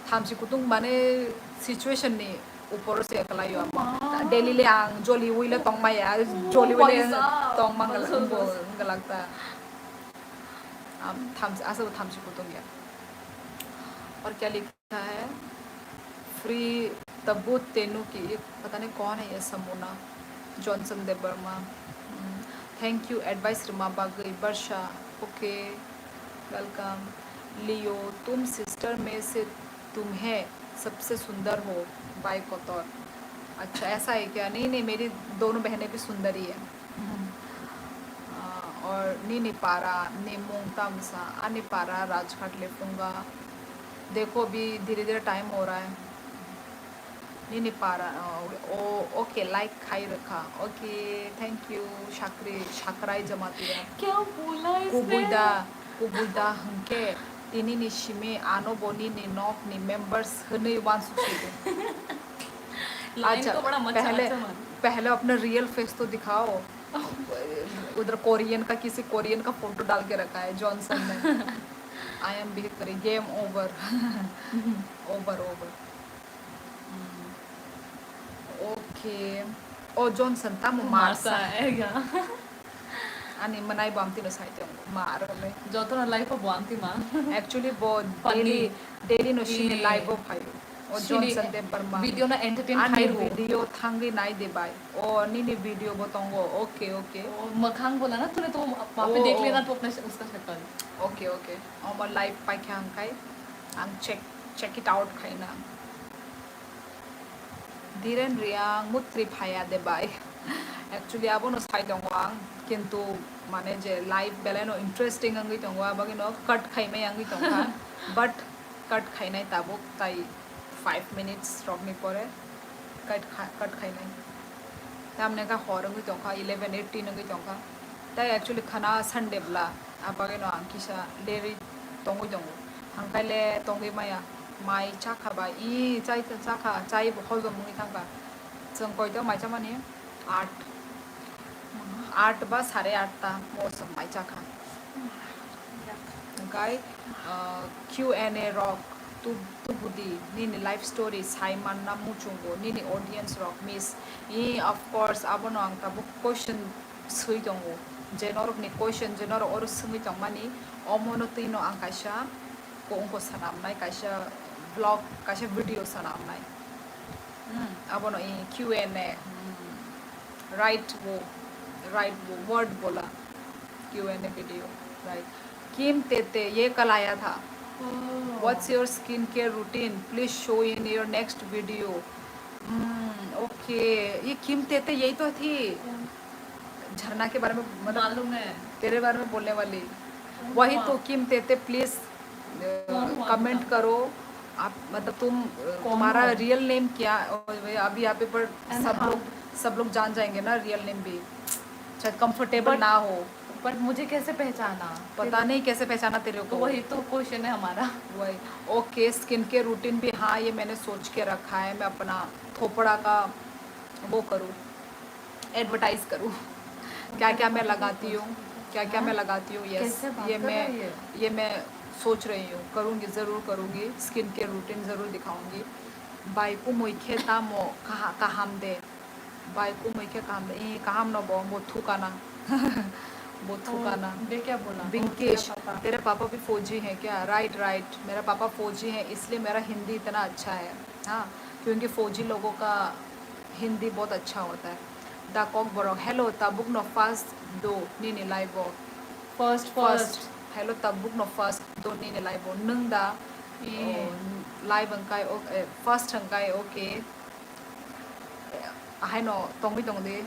Thamsi kutung mane situation ni upor se kwlai o amo. Ma. Daily le ang joli ui le tong maya, oh, joli ui le paisa. Tong mang, bas, bas, bas. Galak ta. Am, thamsi, asa thamsi kutung ya. Or kya likha? है, free tabut tenu ki, ये पता नहीं कौन है ये समूना, Johnson Debbarma. Hmm. Thank you, advice rwma bagwi, Barsha. Okay, welcome. Leo, तुम सिस्टर में से तुम्हें सबसे सुंदर हो, बाय कोतर। अच्छा, ऐसा है क्या? नहीं, नहीं, मेरी दोनों बहनें भी सुंदर ही है। Hmm. Ah, और nini para, ni mung tamsa, ani para Rajghat Lefunga. देखो, अभी धीरे धीरे टाइम हो रहा है। Nini para, ah, o, okay, like khai rwkha. Okay, thank you, Sakri, Sakrai Jamatia. क्या बोला इसने? Kubui da, kubui da hwnkhe, tinini simi ano bo nini nok ni members hwnwi uansuk sidi. Line अच्छा, को बड़ा मच्छा पहले, मच्छा मार। पहले अपना real face तो दिखाओ। उधर कोरियन का, किसी कोरियन का फोटो डाल के रखा है जॉनसन ने। I am Bihik Kwrwi, game over. Over, over. Hmm. Okay. O Johnson, tamo marsa. Marsa, ega. Ani mwnai bo amtwi no sai tongo, mar le. Joto no life o bo amtwi ma. Actually, bo funny. Daily, daily no sini, eh, live o phaio. O Johnson Debbarma. Video na entertain khai rwo. Ani video thangwi nai de bai. O nini video bo tongo. Okay, okay. O, makhang bola na, tune to wahan pe dekh lena, to apne se uska shakal. Okay, okay. Omo live paikha ang khai. Ang check, check it out khaina. Dhiren Reang, Muktri phaiya de bai. Actually, abono sai tongo ang, kintu mane je live belai no interesting wngwi tongo, abagino cut khaimai wngwi tongkha. But cut khainai tabuk, tai five minutes rokni pore cut kha-, cut khainai. Tamni kha hor wngwi tongkha, eleven eighteen wngwi tongkha. Tai actually khana Sunday bla, abagino ang kisa leri tongwi tongo. Hangkai le tongwi maya, mai chakha bai, i chai chakha, chai bo hojom wngwi thangkha. Chwng koito mai chamani? Aat. Aat ba sare aat ta mo chwng mai chakha. Hingkai, uh, Q and A rok tu-, tubudi nini life story sai manna muchungo nini audience rok miss. I, of course, abono ang tabuk question swi tongo. Je norokni question, je norok oro swngwi tongmani, omono twino ang kaisa ko-, wngkha sanamnai, kaisa vlog, kaisa video sanamnai. Hmm, abono i Q and A, hmm, right wo, right wo, word bola, Q and A video, right. Kim Tete, ye kal aaya tha? Oh. What's your skincare routine? Please show in your next video. Hmm, okay. ये किम तेते यही तो थी। झरना के बारे में, मतलब, मालूम है। तेरे बारे में बोलने वाली। वही तो किम तेते, please, अ, कमेंट करो। आप, मतलब, तुम, अ, तुम्हारा रियल नेम क्या? और अभी यहाँ पे पर सब लोग, सब लोग जान जाएंगे ना रियल नेम भी। शायद कंफर्टेबल ना हो। बट मुझे कैसे पहचाना? पता नहीं कैसे पहचाना तेरे को। तो वही तो क्वेश्चन है हमारा। वही। ओके, स्किन केयर रूटीन भी, हाँ, ये मैंने सोच के रखा है, मैं अपना थोपड़ा का वो करूँ, एडवर्टाइज करूँ। क्या क्या मैं लगाती हूँ, क्या क्या मैं लगाती हूँ, यस। कैसे बात ये कर मैं, रही है? ये मैं सोच रही हूँ, करूँगी, ज़रूर करूँगी। स्किन केयर रूटीन ज़रूर दिखाऊँगी। Bai kumui khe tamo kaha-, kaham de? Bai kumui khe kaham de? Ee, kaham no bo, bo thukana. Bo thukana. ये क्या बोला? बिंकेश, तेरे पापा भी फौजी हैं क्या? राइट, राइट, मेरा पापा फौजी है, इसलिए मेरा हिंदी इतना अच्छा है। हाँ, क्योंकि फौजी लोगों का हिंदी बहुत अच्छा होता है। Da Kokborok, hello, tabuk no first do nini live o. First, first. Hello, tabuk no first do nini live o. Nwng da, oh, live wngkai, ok, eh, first wngkai, okay. Ahaino tongwi tongdi.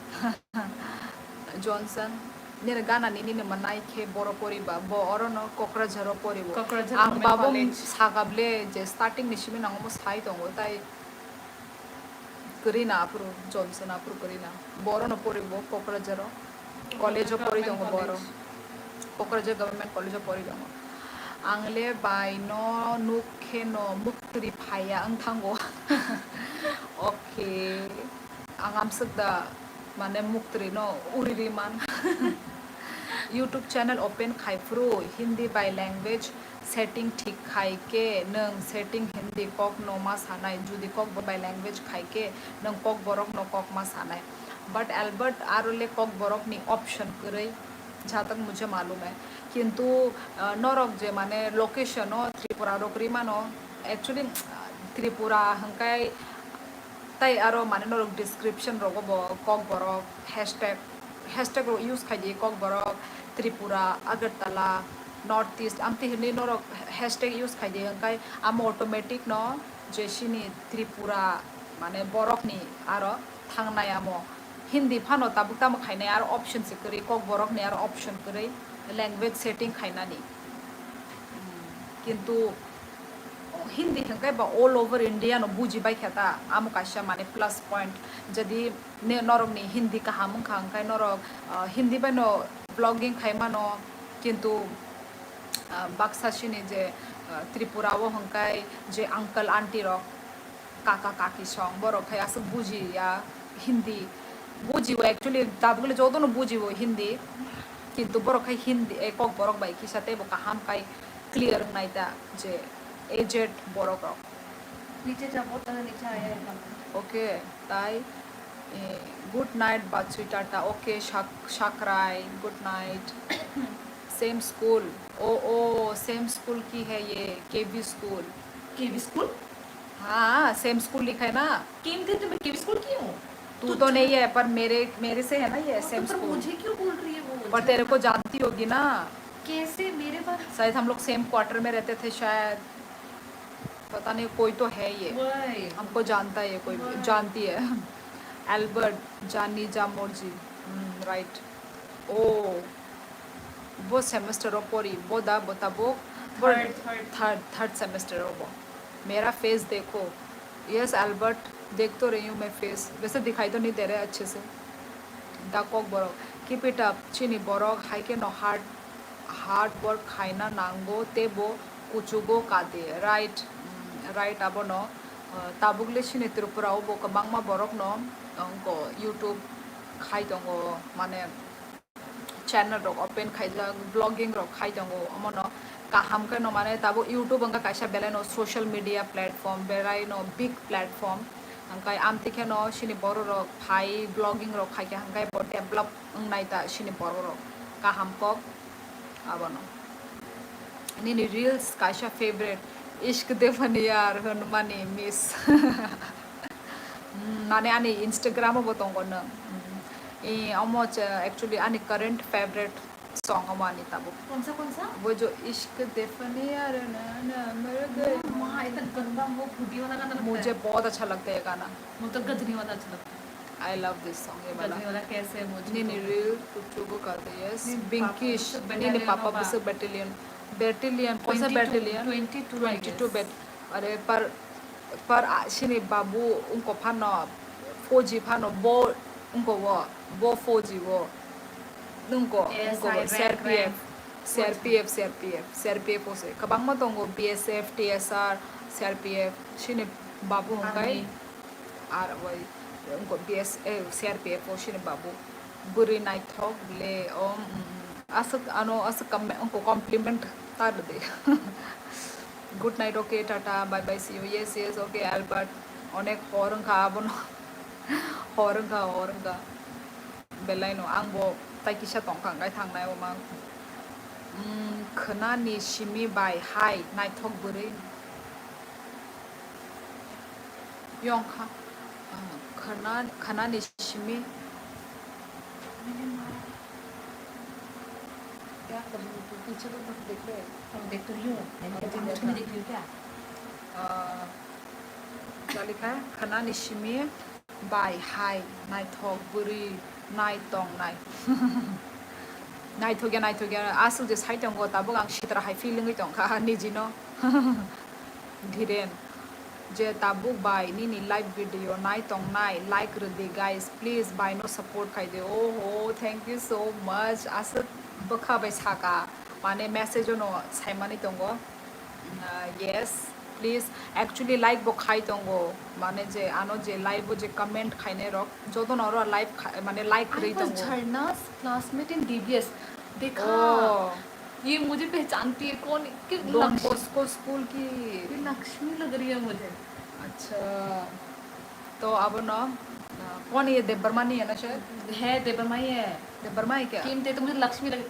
Johnson, nini gana ni nini manai khe boro poriba, bo orono Kokrajharo poribo. Ang babo sakable je starting ni simi nango mo sai tongo, tai kwrwi na aphuru, Johnson aphuru kwrwi na. Bo orono poribo Kokrajharo. College o pori tongo bo oro. Kokrajhar Government College o pori tongo. Ang le bai no nuk khe no muktri phaiya wng thango. Okay. Ang amswk da mane muktri no uri ri man. YouTube channel open khai phuru Hindi bai language setting thik khai khe nwng setting Hindi kok no ma sanai, judi Kokborok bai language khai khe nwng Kokborok no kok ma sanai. But Albert aro le Kokborok ni option kwrwi, jha tak mujhe malum hai. Kintu, ah, norok je mane location o Tripura rok ri mano, actually, ah, Tripura hwnkhe tai aro mane norok description rogo bo Kokborok hashtag, hashtag rok use khai di, Kokborok, Tripura, Agartala, North East, amtwi hinwi norok hashtag use khai di, hwnkhe amo automatic no je chini Tripura mane borok ni aro thangnai amo. Hindi phano tabuk tamo khainai, aro option se kwrwi, Kokborok ni aro option kwrwi, language setting khainani. Kintu Hindi hwnkhe ba all over India no buji bai kha ta, amo kaisa mane plus point. Jodi ne norok ni Hindi kaham wngkha, hwnkhe norok, ah, Hindi bai no vlogging khai mano, kintu, ah, baksa sini je, ah, Tripura o hwnkhe je uncle aunty rok, kaka kaki song, borok khai aswk buji ya Hindi, buji o actually tabuk le joto no buji o Hindi, kintu borok khai Hindi, eh, Kokborok bai kisa teibo kaham khai clear wngnai ta je aged borok rok. नीचे जा, बहुत ज़्यादा नीचे आया है। Okay, tai, eh, good night, Batsui Tata. Okay, Shak-, Shakrai, good night. Same school. Oh, oh, same school ki hai ye, K V school. K V school? हाँ, same school लिखा है ना। किम थे तो मैं किम स्कूल की हूँ? तू तो नहीं है, पर मेरे मेरे से है ना ये तो सेम पर स्कूल। मुझे क्यों बोल रही है वो? पर तेरे को जानती होगी ना। कैसे मेरे पास? शायद हम लोग सेम क्वार्टर में रहते थे शायद, पता नहीं, कोई तो है ये, वही। हमको जानता है ये कोई, वही। जानती है। एल्बर्ट, जानी जा मर्जी। राइट। ओ, वो सेमेस्टर परी, वो दा बताबो। Third, third। Third third semester हो वो। मेरा फेस देखो। यस एल्बर्ट, देख तो रही हूँ मैं फेस, वैसे दिखाई तो नहीं दे रहे अच्छे से। Da Kokborok, keep it up. Chini borok hai kheno hard hard work khaina nango tei bo kuchugo kadi. Right, mm, right abono. Uh, tabuk le chini Tripura o bo kwbangma borok no, uh, wngko YouTube khai tongo, mane channel rok open khaijak, vlogging rok khai tongo, omono kaham khe no mane tabuk YouTube wngkha kaisa belai no social media platform, belai no big platform. Hwnkhe amtwi kheno chini borok rok phai vlogging rok khai khe hwnkhe bo develop wngnai ta chini borok rok kaham kok abono. Nini reels kaisa favorite, ishq de fani yaar hwnmani miss. Mm, mane ani Instagram o bo tongo no. Mm. Eh, omo cha-, actually ani current favorite song omo ani tabuk. कौन सा कौन सा? Bo jo ishq de fani yaar na na mar gaye. माँ इतना गंदा वो फूटी वाला गाना लगता मुझे है। बहुत अच्छा लगता है ये गाना। मुझे तो गजनी वाला अच्छा लगता है। I love this song, ये वाला. गजनी वाला कैसे है मुझे Nini तो- reel kuchugo kadi, yes. Nini Pinkish, papa nini battalion papa ba. Busuk battalion. Battalion, koi sa Twenty-two, battalion? twenty-two, I Twenty-two guess. bat-, are par, par a, chini babu wngkha phano, fauji phano, bo wngkha wo, bo fauji wo. Wngkha, S I wngkha wo, rank, C R P F, rank. C R P F, C R P F, C R P F wo se. Kwbangma tongo, B S F, T S R, C R P F, chini babu hwnkhe. Army. Ar bai, wngkha B S, eh, C R P F wo chini babu. Bwrwi naithok le, o, mm, mm. Aswk ano, aswk kam-, wngkha compliment ta rwdi. Good night, okay, tata, bye bye, see you. Yes, yes, okay, Albert. Onek hor wngkha abono. Hor wngkha, hor wngkha. Belai no, ang bo tai kisa tongkha, hwnkhe thangnai o mang. Mm, khwnani simi bai hai naithok bwrwi. Yong kha, ah, khana, khanani simi. क्या करूँ? तू पीछे तो मत देख ले। अब देख तो रही हूँ। मैंने क्या देखा? मुझे नहीं देख रही हूँ क्या? Ah, क्या लिखा है? Khanani simi bai hai naithok bwrwi nai tongnai. Naithokya, naithokya, aswk je sai tongo, tabuk ang sitra hai feeling wi tongkha nijino. Dhiren, je tabuk bai nini live video nai tongnai, like rwdi guys, please bai no support khaidi. Oho, thank you so much. Aswk bwkha bai saka, mane message no saimani tongo. Uh, yes, please. Actually, like bo khai tongo, mane je ano je live o je comment khainai rok, joto no oro live kha-, mane like I rwi was tongo. झरना's classmate in D B S। देखा? Oh, ये मुझे पहचानती है कौन? कि Don Lakshmi, Bosco school ki. ये लक्ष्मी लग रही है मुझे। Acha. To abono, uh, kon ye Debbarma ni hai na sir? है, देबरमा ही है। Debbarma hai kya? किम थे तो मुझे लक्ष्मी लग,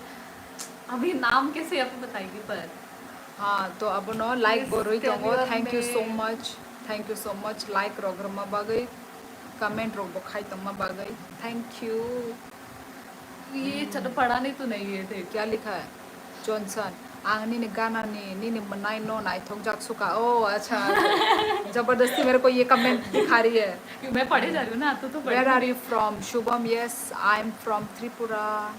अभी नाम कैसे आपको बताएगी पर। Ha, to abono like Yes, bo rwi tongo. tell your Thank you so name. much. Thank you so much. Like rok rwma bagwi, comment rok bo khai tongma bagwi. Thank you. ये चलो पढ़ा नहीं तूने ये देख। Kya likha hai? Johnson, ang nini gana ni, nini mwnai no naithok jak suka. Oh, acha, acha. Jabardasti mere ko ye comment dikha rahi hai. क्यों, मैं पढ़े जा रही हूँ ना, तू तो पढ़ Where रही are you from? Shubham, yes, I am from Tripura.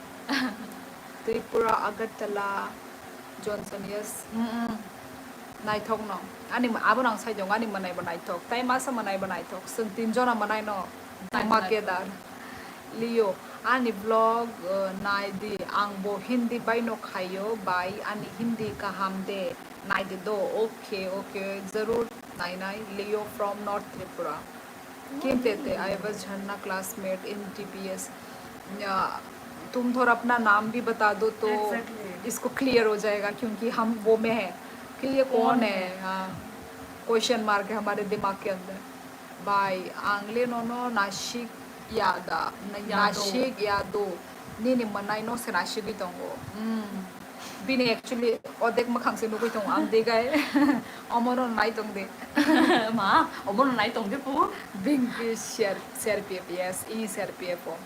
Tripura, Agartala. Johnson, yes. Mm-mm. Naithok no. Ani, abo nang sai tongo, ani mwnai bo naithok. Tai masa mwnai bo naithok. Chwng tin jona mwnai no. Naithok, dhamakedar. Leo, ani vlog, uh, nai di. Ang bo Hindi bai no khaio, bai. Ani Hindi kaham de. Nai di do. Okay, okay. Zarur nai nai. Leo from North Tripura. Kim tete, I was Jhanna classmate in D B S. या, तुम थोड़ा अपना नाम भी बता दो तो Exactly. इसको क्लियर हो जाएगा, क्योंकि हम वो में है कि ये कौन कौन है। है? हाँ, क्वेश्चन मार्क है हमारे दिमाग के अंदर। Bai, ang le nono Nashik yada, Na- Yado. Nashik yado. Nini mwnai no se Nashik wi tongo. Mm. Bini actually odek mwkhang se nugui tongo ang digai. Omono nai tong de. Ma, omono nai tong de pu. Bini C R, C R P F, yes, ini C R P F o.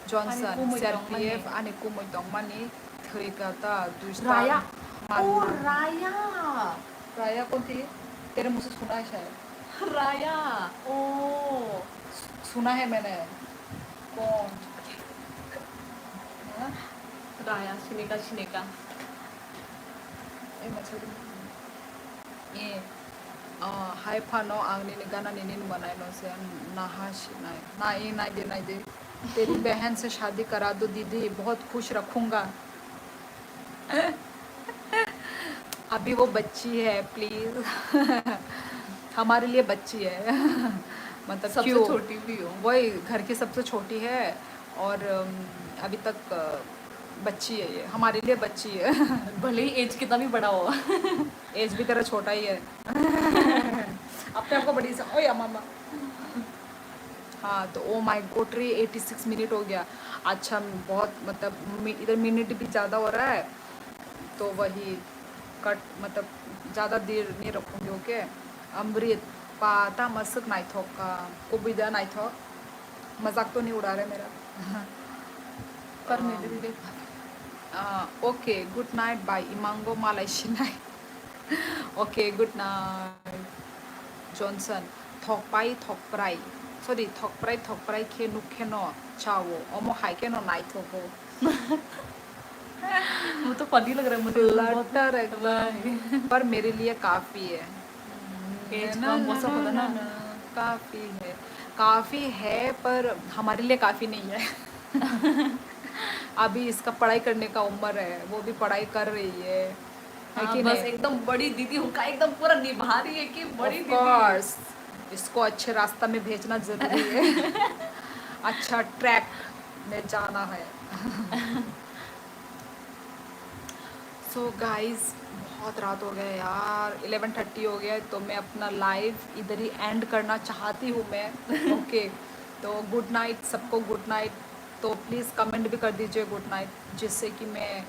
Johnson, ani kumui tongmani. C R P F ani kumui tongmani thwi kata, dui star. Raya. Oh, Raya. Raya konti? Tere mujhe suna hai shayad. Raya. Oh. Suna hai maine. Kon? Haan? Raya, Sinika, Sinika. Eh, machari. Eh, ah, hai phano ang nini gana nini manai no se naha sinai. Nai, nai de, nai de. तेरी बहन से शादी करा दो दीदी, बहुत खुश रखूंगा। अभी वो बच्ची है, please। हमारे लिए बच्ची है। मतलब, सबसे क्यों? छोटी भी हो। वही, घर की सबसे छोटी है और, अम, अभी तक, अ, बच्ची है ये, हमारे लिए बच्ची है। भले ही एज कितना भी बड़ा हो। एज भी तेरा छोटा ही है। अपने आप को बड़ी सा, ओए अम्मा, अम्मा। हाँ, तो ओ माय गॉड रे, एटी सिक्स मिनट हो गया। अच्छा, बहुत, मतलब, मि-, इधर मिनट भी ज़्यादा हो रहा है, तो वही कट, मतलब, ज़्यादा देर नहीं रखूँगी, ओके? अमृत, pata masuk naithok ka, kubui da naithok, मजाक तो नहीं उड़ा रहे मेरा। पर मेरे भी देख। आ, ओके, गुड नाइट बाय इमांगो मालाय सिनाय। Okay, good night. Johnson, thokpai thokprai, sorry, thokprai thokprai khe nuk kheno chao, omo hai kheno naithogo। वो तो फनी लग रहा है मुझे, बहुत फलटर एकदम। भाई। पर मेरे लिए काफी है। एज ना, कम, ना, वो सब ना, होता ना। ना, ना, काफी है, काफी है, पर हमारे लिए काफी नहीं है। अभी इसका पढ़ाई करने का उम्र है, वो भी पढ़ाई कर रही है, है हाँ, कि बस नहीं? एकदम बड़ी दीदी होकर एकदम पूरा निभा रही है कि बड़ी Of दीदी। Course, इसको अच्छे रास्ता में भेजना जरूरी है। अच्छा ट्रैक में जाना है। सो गाइस, बहुत रात हो गया यार, इलेवन थर्टी हो गया है, तो मैं अपना लाइव इधर ही एंड करना चाहती हूँ मैं। ओके, तो गुड नाइट सबको, गुड नाइट। तो प्लीज़ कमेंट भी कर दीजिए गुड नाइट, जिससे कि मैं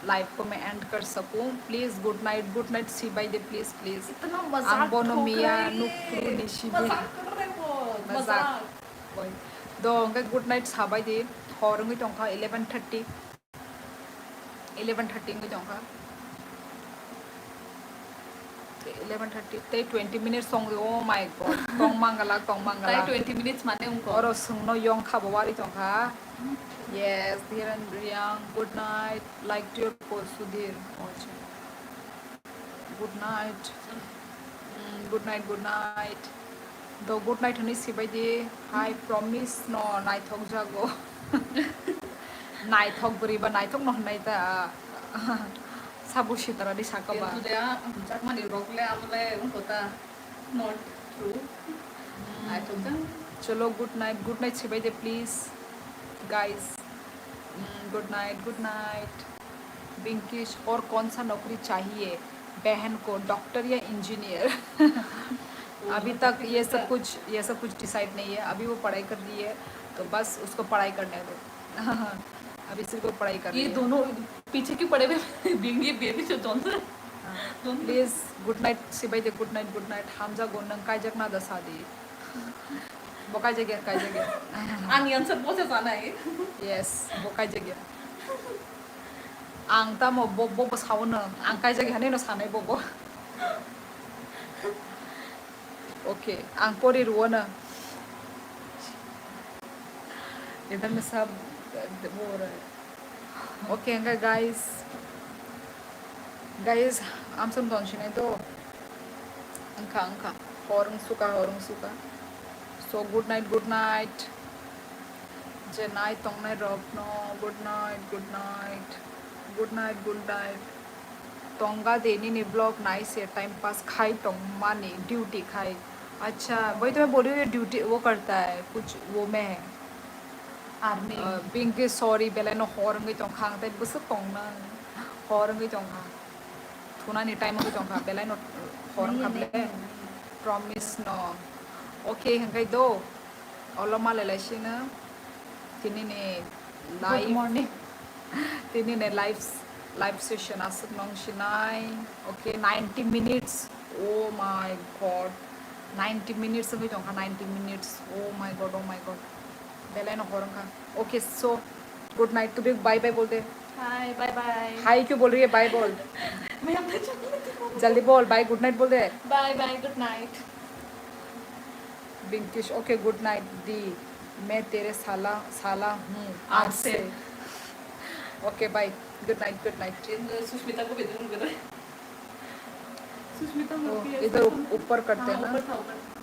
लाइव को मैं एंड कर सकूँ। Please good night, good night सिबाय दे, प्लीज़, प्लीज़। इतना मजाक Ang bono ठोक miya रहे हैं। Nukru ni sibi. मजाक कर रहे हैं वो, मजाक। मजाक। Wait. Do, hingke good night sabai di. Hor wngwi tongkha eleven thirty. Eleven thirty wngwi tongkha. Eleven thirty tei twenty minutes tong, oh my God. Tong mangalak, tong mangalak. Tai twenty minutes mane wngkha. Oro swngno yong kha bo wari tongkha. Yes, Dhiren Riang, good night. Like to your post, Sudhir. Oh, acha. Good night. Mm, good night, good night. Do good night hwnwi sibai di. Hai, promise no naithok jago. Naithok bwrwi ba naithok no hwnwi ta. Sabo sitara di saka ba. Kintu de, ah, hamjakmani rok le amo le wngkha ta. Not true. Naithok jang. Chalo, good night, good night sibai de, please, guys. Mm, good night, good night. Pinkish, और कौन सा नौकरी चाहिए बहन को, डॉक्टर या इंजीनियर? अभी तक ये सब कुछ, ये सब कुछ डिसाइड नहीं है। अभी वो पढ़ाई कर रही है, तो बस उसको पढ़ाई करने दो। अभी सिर्फ वो पढ़ाई कर ये रही है। दोनों पीछे क्यों पड़े हुए? बिंगी, बेबी, जो जॉनसन। हाँ। दोनों। Please, good night, सिबाई दे, good night, good night। Hamjago, nwng kaijak na da sadi? Bo kaijak ya, kaijak ya. Ang answer bo se sanai. Yes, bo kaijak ya. Ang tamo bo, bo, bo sao no. Ang kaijak ya, hwnwi no sanai bo, bo. Okay, ang pori rwo no. Idan sab, bo ra. Okay, hingkha guys. Guys, amsam don sinai do. Wngkha, wngkha. Hor wngsuka, hor wngsuka. So, good night, good night. Je nai tongnai rok no, good night, good night. Good night, good night. Tongga de nini vlog nai se time pass khai tongmani duty khai. Acha, bhai tumhe bol rahe ho duty wo karta hai, kuch wo mein hai. Army. Uh, Pinky, sorry, belai no hor wngwi tongkha, ang tei bwswk tongna hor wngwi tongkha. Thunani time wngwi tongkha, belai no hor wngkha ble. Promise no. Okay, hingkai do. Olo malai lai sino. Tini ni live. Good morning. Tini ni live. Live session aswk nong sinai. Okay, ninety minutes. Oh my god. Ninety minutes wngwi tongkha, ninety minutes. Oh my god, oh my god. Belai no hor wngkha. Okay, so good night. तू भी bye bye बोल दे. Hi, bye bye. Hi क्यों बोल रही है? Bye बोल. मैं अपना चॉकलेट दिखा जल्दी बोल, bye, good night बोल दे. Bye bye, good night. बिंकिश, okay, good night दी. मैं तेरे साला साला हूँ आज आज से. से. Okay, bye. Good night, good night. Sushmita को भी दूर करो. सुष्मिता वो को भी ऐसे इधर करो. ऊपर करते हैं हाँ, ना. ऊपर था, ऊपर था.